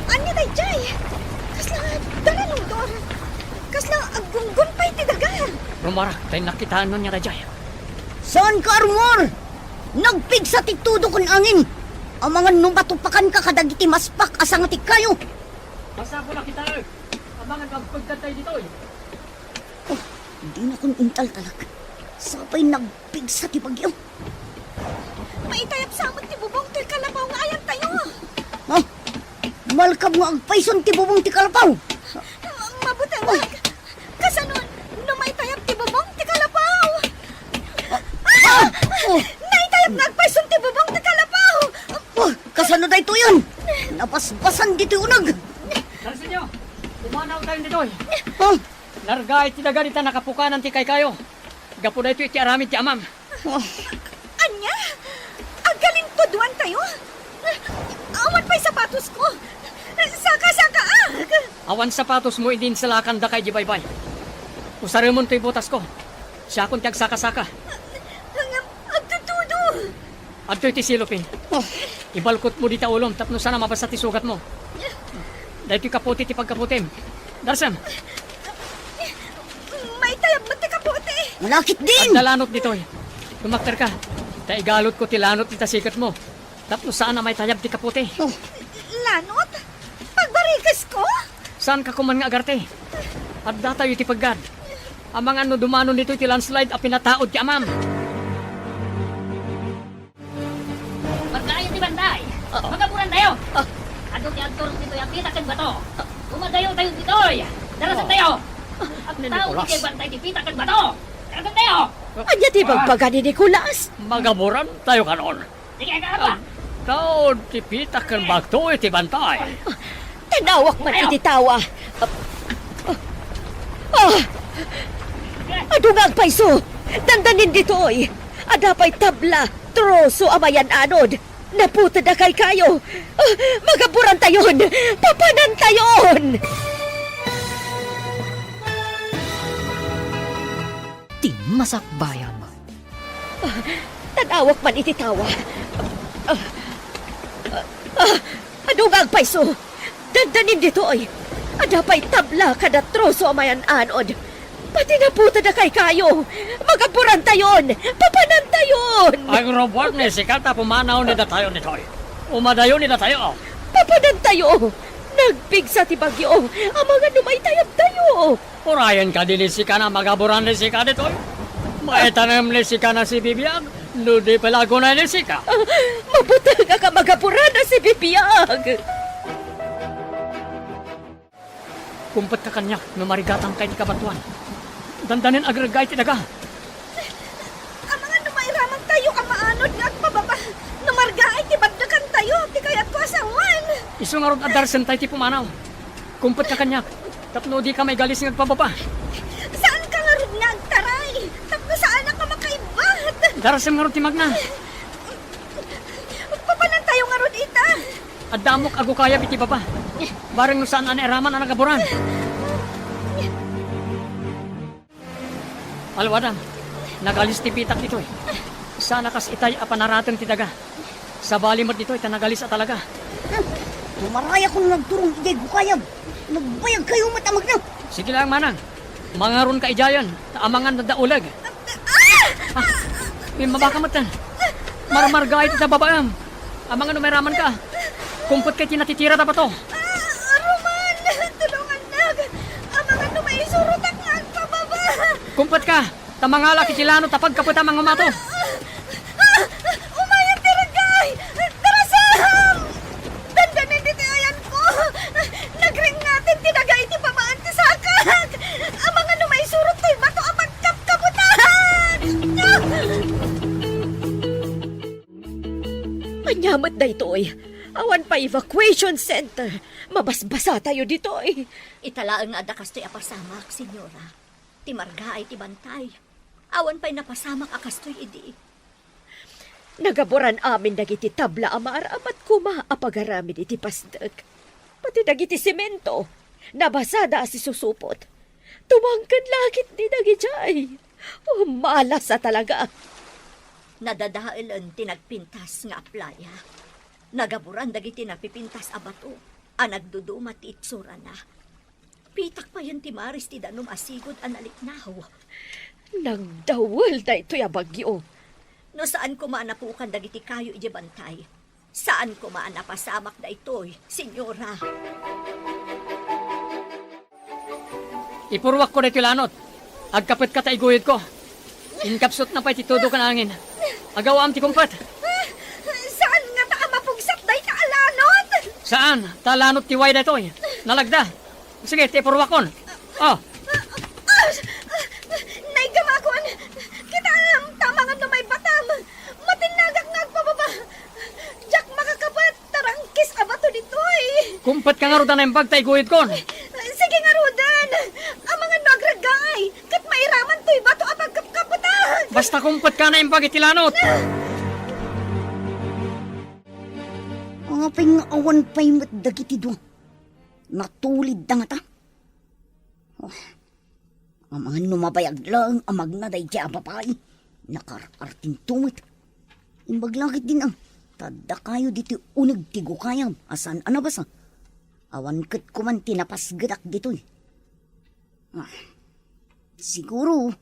Ania daydiay? Kasla dalanudor. Kasla aggunggon pay ti daga. Rumarak, ta innak kitaen no ania daydiay. Saan ka, Armor? Nagpigsa ti tudo ken angin. Amangan no matupakanka kadagiti maspak a sanga ti kayo. Masapul a kitaek. Amangan no agpegkatayo ditoy. Oh, dinakon intaltalek. Sapay nagpigsa ti bagyo. Maitayab sa met ti bubong toy kalapaw nga ayantayo. Ha? Malkam nga agpayson ti bubong ti kalapaw. Mabutengak. Kasano no maitayab ti bubong ti kalapaw? Ah! Ah! Oh! Naitayab nga agpayson ti bubong ti kalapaw. Oh, kasano daytoyen? Nabasbasan ditoy uneg. Darsenyo, pumanawtayon ditoy. Oh! Nargaay ti daga dita nakapukanan ti kaykayo. Gapu daytoy iti aramid ti amam. Oh. Ania? Agkalintudwantayo? Awan pay sapatosko. Saka-sakaak! Awan sapatosmo idi insalakandaka idiay baybay. Usaremon toy botasko. Siakon ti agsaka-saka. Ngem agtudtudo. Adtoy ti silopin. Oh. Ibalkotmo dita ulom tapno saan a mabasa ti sugatmo. Daytoy kapote ti pagkapotem. Darsem. Maitayab met ti kapote. Malakit din! Adda lanot ditoy. Lumakterka. Ta igalotko ti lanot dita siketmo. Tapno saan a maitayab ti kapote. Oh. Lanot? Pagbarikesko? Saanka koman nga agarte. Addatayo iti peggad. Amangan no dumanon ditoy ti landslide a pinataud ti amam. Markaayo ti bantay! Ah. Magaburantayo! Ah. Adu ti agturong ditoy a pita ken bato. Dumadayotayo ditoy! Darasentayo! Ah. Agtaud Nicolas. Ditoy bantay ti pita ken bato! Darasentayo! Ania ti ibagbaga ni Nicolas? Magaburantayo kanon. Sige, agtaud ti pita ken bato iti bantay. Tanawak man iti tawa. Ah! Adu nga agpayso! Dandanin ditoy! Adda pay tabla, troso a mayan-anod! Naputed a kaykayo! Ah! Magaburantayon! Papanantayon! Tim- masakbayam. Ah, tan-awak man iti tawa. Ah, ah, ah, adu nga agpayso? Dandanin ditoy. Adda pay tabla kada troso a mayan-anod. Pati naputa dakay kayo. Magaburantayon. Papanantayon. Agrubuak ni sika ta pumanaw ni datayo ditoy. Umadayo ni datayo. Papanantayo. Nagpigsa ti bagyo. Amangan no maitayabtayo. Urayen kadi ni sika na magaburan ni sika ditoy. Maitanem ni sika na si bibiag. No di pala agunay ni sika. Ah, mabuteng a kamagaburan a si bibiag. Kumpetka kaniak no marigatangka iti kabatoan. Dandanen agregga iti daga. Amangan no mairamantayo a maanod nga agpababa no margaay ti baddekantayo ti kayatko a sawen. Isu ngarud a darsentayo ti pumanaw. Kumpetka kaniak tapno dika maigalis nga agpababa. Saanka ngarud nga agtaray tapno saanak a makaibbat. Darsem ngarud ti magna. Papanantayo ngarud ita. Adda ammok a gukayab iti baba. Bareng no saan a nairaman a nagaburan. Alwadam, nagalis ti pitak ditoy. Saan a kas itay a panarateng ti daga. Sabali met ditoy ta nagalis a talaga. Tumaray ako no nagturong idiay gukayab. Nagbayag kayo met a magna. Sige lang, manang. Mangaron ka idiayen, ta amangan da uleg. Ah! Ah, immaba ka metten. Marmarga iti nababaem. Amangan no mairaman ka. Kumpet ka iti natitira ta bato. Ah, Roman, tulungannak. Amangan no maisurotak nga agpababa. Kumpet ka, ta mangalak iti lano ta pagkapetam a ngumato. Ah, umayen ti reggaay! Darasam! Dandanin ditoy ayanko! Nagringngaten ti daga iti pamaan ti sakak! Amangan no maisurot toy bato a pagkapkaputan! Ania met daytoy? Awan pay evacuation center. Mabasbasatayo ditoy. Ita laeng nga adda kastoy a pasamak, Senyora. Ti margaay ti bantay. Awan pay napasamak a kastoy idi. Nagaburan amin dagiti tabla a maaramat koma a pagaramid iti pasdek. Pati dagiti semento, nabasada a sisusupot. Tumangken lakit ni dagidiay. Oh, malas a talaga. Nadadaelen ti nagpintas nga aplaya. Nagaburan dagiti napipintas a bato a nagduduma ti itsurana. Pitak payen ti maris ti danum a sigud a naliknaw. Nagdawel daytoy a bagyo. No saan koma a napukan dagiti kayo idiay bantay, saan koma a napasamak daytoy, Senyora. Ipurruakko daytoy lanot. Agkapetka ta iguyodko. Inkapsutna pay ti tudo ken angin. Agawaam ti kumpet. Saan ngata a mapugsat dayta a lanot? Saan, ta lanot ti way daytoy. Nalagda. Sige, ti ipurruakon. Oh. Naigamakon. Kitaem, ta amangan no maibatam. Matinnagak nga agpababa. Diak makakapet. Tarangkis a bato ditoy. Kumpet ka ngarud a naimbag ta iguyodkon. Sige ngaruden. Amangan no agreggaay, ket mairaman toy bato a pagkapkaputak. Basta kumpet ka naimbag iti lanot. Apay nga awan pay met dagiti dua? Natulidda ngata? Oh, amangan no mabayag laeng a magna daydiay a babai, nakaar-artinto met. Imbag la ketdin a, ta adda kayo ditoy uneg ti gukayab a saan a nabasa. Awan ket koman ti napasgetak ditoy. Ah, siguro,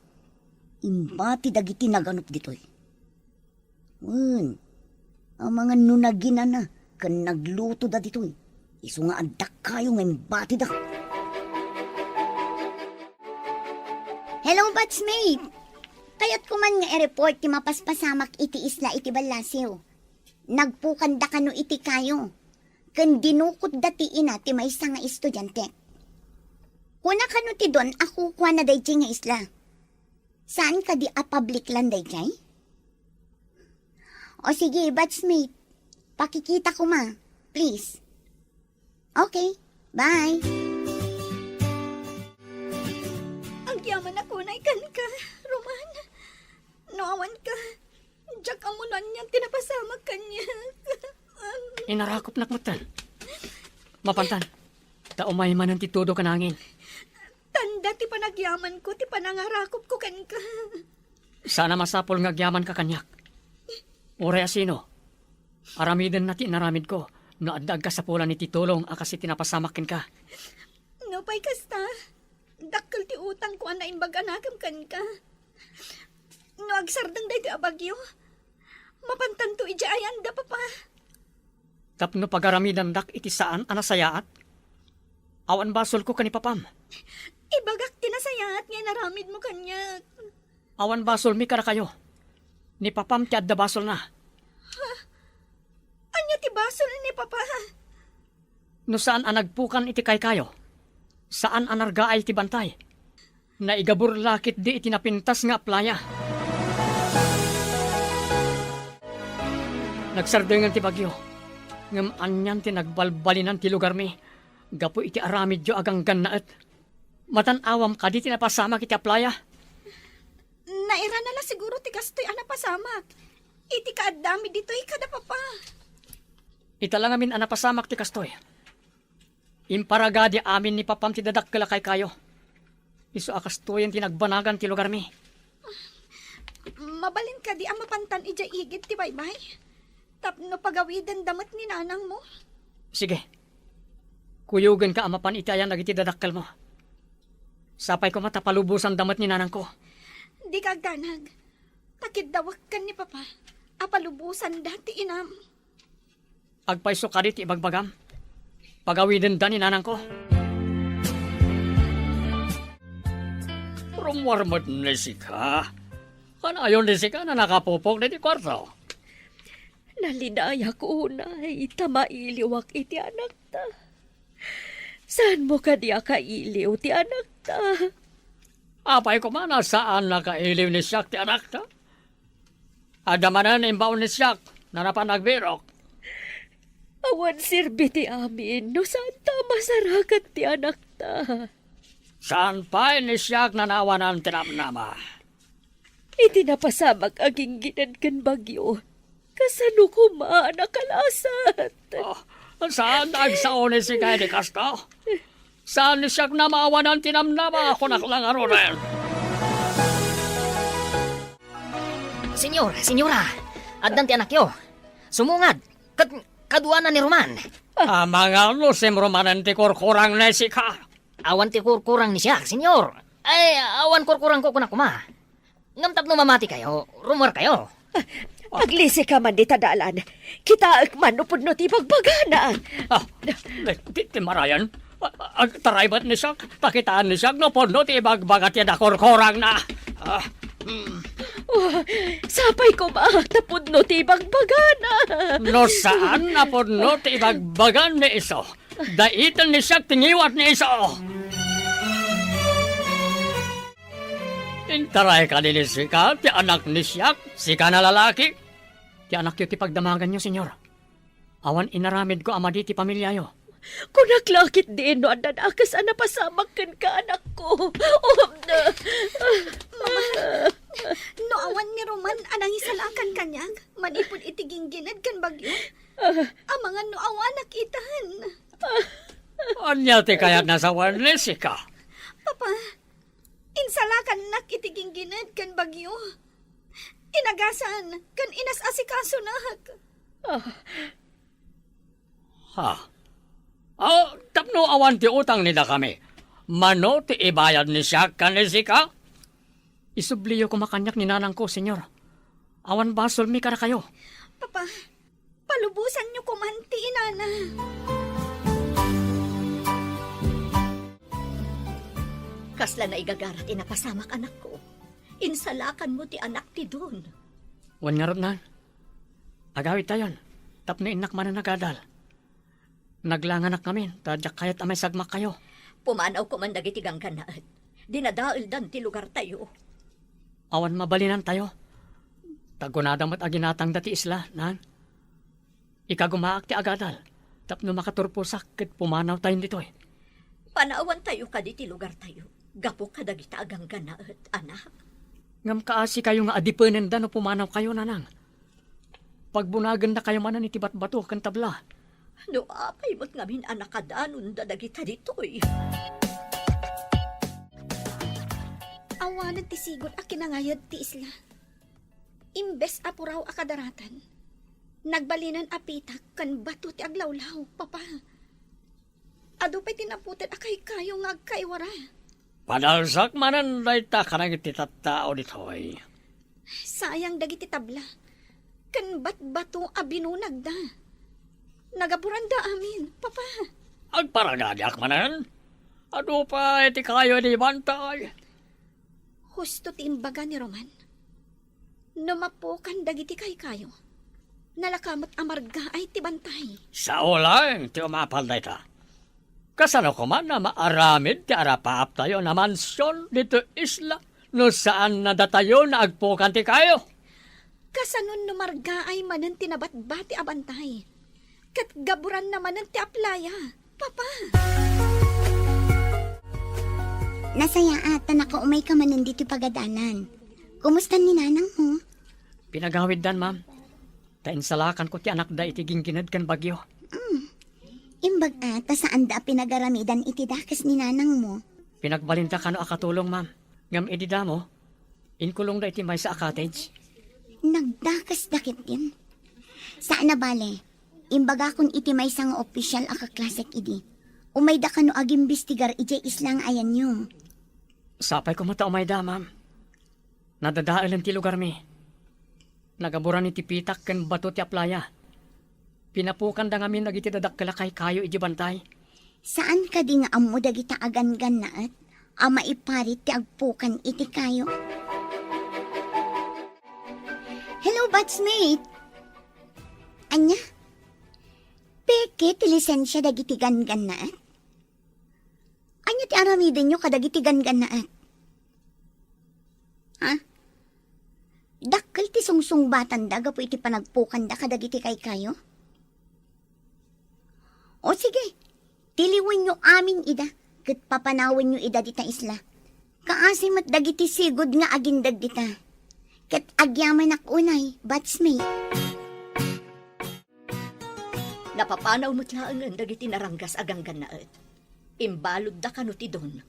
imbati dagiti naganup ditoy. Wen, amangan no naginana ken naglutoda ditoy, isu nga adda kayo nga imbatida. Hello, batchmate! Kayatko man nga i-report ti mapaspasamak iti isla iti ballasiw. Nagpukanda kano iti kayo, ken dinukotda ti ina ti maysa nga estudiante. Kuna kano ti don a kukuana daydiay nga isla. Saan kadi a public land daydiay? O sige, batchmate. Pakikita koma, please. Okay, bye. Agyaman a kunay kenka, Roman. No awan ka, diak ammo no anian ti napasamak kaniak. Inarakupnak metten. Mapantan, ta umay manen ti tudo ken angin. Tanda ti panagyamanko ti panangarakupko kenka. Saan a masapul nga agyamanka kaniak. Uray a sino, aramidenna ti inaramidko no adda agkasapulan iti tulong a kas iti napasamak kenka. Nupay kasta, dakkel ti utangko a naimbag a nakemkem kenka. No agsardeng daytoy a bagyo, mapantanto idiay ayanda, Papa. Tapno pagaramidandak iti saan a nasayaat? Awan basolko ken ni Papam. Ibagak ti nasayaat nga inaramidmo kaniak. Awan basolmi kadakayo. Ni Papam ti adda basolna. Ania ti basol ni Papa? No saan a nagpukan iti kaykayo, saan a nargaay ti bantay, naigabur la ketdi iti napintas nga aplaya. Nagsardengen ti bagyo, ngem anian ti nagbalbalinan ti lugarmi gapu iti aramidyo a ganggannaet. Matan-awam kadi ti napasamak iti aplaya? Nairana la siguro ti kastoy a napasamak iti kaaddami ditoy kada Papa. Ita la ngamin a napasamak ti kastoy. Imparagadi amin ni Papam ti dadakkel a kaykayo. Isu a kastoyen ti nagbanagan ti lugarmi. Mabalin kadi a mapantan idiay igid ti baybay tapno pagawidenda met ni nanangmo? Sige. Kuyogenka a mapan iti ayan dagiti dadakkelmo. Sapay koma ta palubosanda met ni nanangko. Dika agdanag. Ta kiddawek ken ni Papa a palubosanda ti inam. Agpayso kadi ti ibagbagam? Pagawidenda ni nanangko. Rummuar met ni Sika. Kanayon ni Sika a nakapupok ditoy kuarto. Nalinayak unay ta mailiwak iti anakta. Saanmo kadi a kailiw ti anakta? Apay koma a saan a kailiw ni Siak ti anakta? Adda manen imbaon ni Siak, nanapan agbirok. Awan serbi ti amin no saan ta masarakan ti anakta. Saan pay ni Siak nanawanan ti namnama? Iti napasamak a ginggined ken bagyo, kasano koma a nakalasat? Oh, saan ta agsao ni Sika idi kasta? Saan ni Siak namawanan ti namnama, kunak la ngaruden. Senyor, senyora, addan ti anakyo. Sumungad, ket kaduana ni Roman. Amangan no simrumanen ti kurkurang ni Sika. Awan ti kurkurang ni Siak, senyor. Ay, awan kurkurangko kunak koma. Ngem tapno mamatikayo, rummuarkayo. Aglisika man dita dalan. Kitaek man no pudno ti ibagbagana. Ah, di, di, di marayan. Ah, agtaray met ni Siak, ta kitaan ni Siak no pudno ti ibagbaga ti nakurkurangna. Ah, mm. Oh, sapay koma ta pudno ti ibagbagana. No saan a pudno ti ibagbaga ni isu, dayta ni Siak ti ngiwat ni isu. Intaray kadi ni Sika ti anak ni Siak, Sika a lalaki? Ti anakyo ti pagdamaganyo, senyor. Awan inaramidko a madi ti pamiliayo. Kunak la ketdin no adda dakes a napasamak kenka, anakko. Mama, no awan ni Roman a nangisalakan kaniak manipud iti ginggined ken bagyo, amangan no awanak itan. Ania ti kayatna a sawen ni Sika? Papa, insalakannak iti ginggined ken bagyo. Inagasan ken inas-asikasonak. Ah. Ha? Ah, tapno awan ti utang ni dakami, mano ti ibayad ni Siak ken ni Sika? Isubliyo koma kaniak ni nanangko, senyor. Awan basolmi kadakayo. Papa, palubosanyo koman ti inana. Kasla naigagara ti napasamak, anakko. Insalakanmo ti anak ti Don. Wen ngarud, Nang. Agawidtayon, tapno innak manen agadal. Naglanganak ngamin, ta diak kayat a maisagmakkayo. Pumanawko man dagiti ganggannaet. Dinadaeldan ti lugartayo. Awan mabalinantayo. Ta kunada met a ginatangda ti isla, Nang. Ikagumaak ti agadal, tapno makaturposak ket pumanawtayon ditoy. Panawantayo kadi ti lugartayo, gapu kadagita a ganggannaet, anak. Ngem kaasikayo nga adipenenda no pumanawkayo, Nanang. Pagbunagennakayo manen iti batbato ken tabla. No apay met ngamin a nakadanonda dagita ditoy? Awanen ti sigud a kinangayad ti isla. Imbes a puraw a kadaratan, nagbalinen a pitak ken bato ti aglawlaw, Papa. Adu pay ti naputed a kaykayo nga agkaiwara. Padalsak manen dayta kadagiti tattao ditoy. Sayang dagiti tabla ken batbato a binunagda. Nagaburanda amin, Papa. Agparagadiak manen. Adu pay ti kayo idi bantay. Husto ti imbaga ni Roman. No mapukan dagiti kaykayo, nalaka met a margaay ti bantay. Sao laeng ti umapal dayta. Kasano koma a maaramid ti arapaaptayo a mansion ditoy isla no saan a datayo nga agpukan ti kayo? Kasano no margaay manen ti nabatbati a bantay? Ket gaburanna manen ti aplaya, Papa. Nasayaat ta nakaumayka manen ditoy pagadanan. Kumusta ni nanangmo? Pinagawiddan, ma'am. Ta insalakanko ti anakda iti ginggined ken bagyo. Mm. Imbag a ta saanda a pinagaramidan iti dakes ni nanangmo. Pinagbalinda kano a katulong, ma'am. Ngem idi damo, inkulongda iti maysa a cottage. Nagdakesda ketdin. Saan a bale, imbagakon iti maysa nga opisyal a kaklasek idi. Umayda kano agimbestigar idiay isla nga ayanyo. Sapay koma ta umayda, ma'am. Nadadaelen ti lugarmi. Nagaburan iti pitak ken bato ti aplaya. Pinapukanda ngamin dagiti dadakkel a kaykayo iti bantay. Saan kadi nga ammo dagita a ganggannaet a maiparit ti agpukan iti kayo? Hello, batchmate! Ania? Peke ti lisensia dagiti ganggannaet? Ania ti aramidenyo kadagiti ganggannaet? Ha? Dakkel ti sungsungbatanda gapu iti panagpukanda kadagiti kaykayo? O sige, tiliwenyo amin ida, ket papanawenyo ida dita isla. Kaasi met dagiti sigud nga agindeg dita. Ket agyamanak unay, batchmate. Napapanaw met laengen dagiti naranggas a ganggannaet. Imbaludda kano ti don.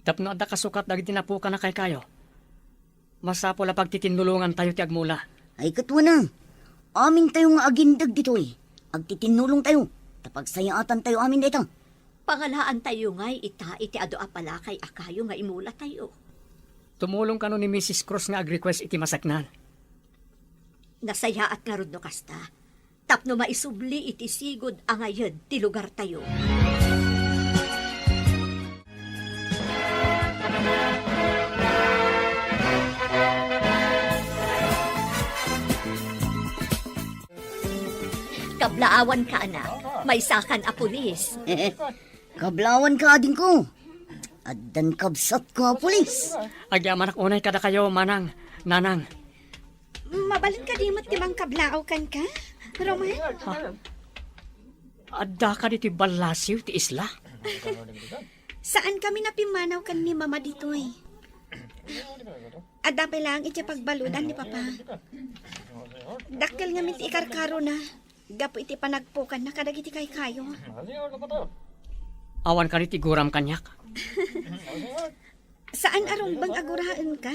Tapno adda kasukat dagiti napukan a kaykayo, masapul a pagtitinnulongantayo ti agmula. Ay, ket wen a, amintayo nga agindeg ditoy, agtitinnulongtayo, ta pagsayaatantayo amin dayta. Pangalaantayo ngay ita iti adu a palakay a kayo nga imulatayo. Tumulong kano ni Missus Cruz nga ag-request iti maseknan. Nasayaat ngarud no kasta, tapno maisubli iti sigud a ngayed ti lugartayo. Kablaawanka, anak. Maysakan a pulis. Kablaawanka, adingko. Addan kabsatko a pulis. Agyamanak unay kadakayo, manang, nanang. Mabalin kadi met ti mangkablaaw kenka, Roman? Ha? Adda kadi ti ballasiw ti isla? Saan kami napimmanaw ken ni Mama ditoy. Adda pay laeng iti pagbaludan ni Papa. Dakkel ngamin ti ikarkarona gapu iti panagpukanna kadagiti kaykayo. Awan kadi ti guram kaniak? Saan a rumbeng a guraenka.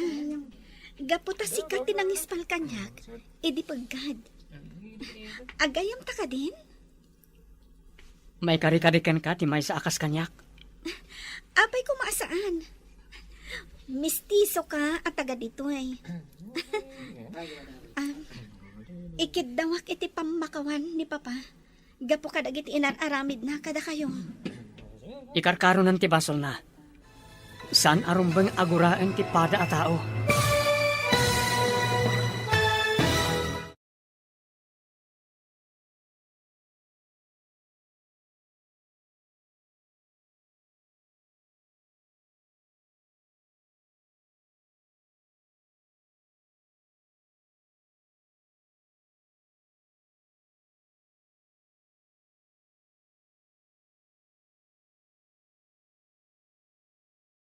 Gapu ta sika ti nangispal kaniak idi peggad. Agayamta kadin? Maikarikari kenka ti maysa a kas kaniak. Apay koma a saan? Mistisoka a taga ditoy. Ah, ikiddawak iti pammakawan ni Papa gapu kadagiti inar-aramidna kadakayo. Ikarkaronan ti basolna. Saan a rumbeng a guraen ti pada a tao.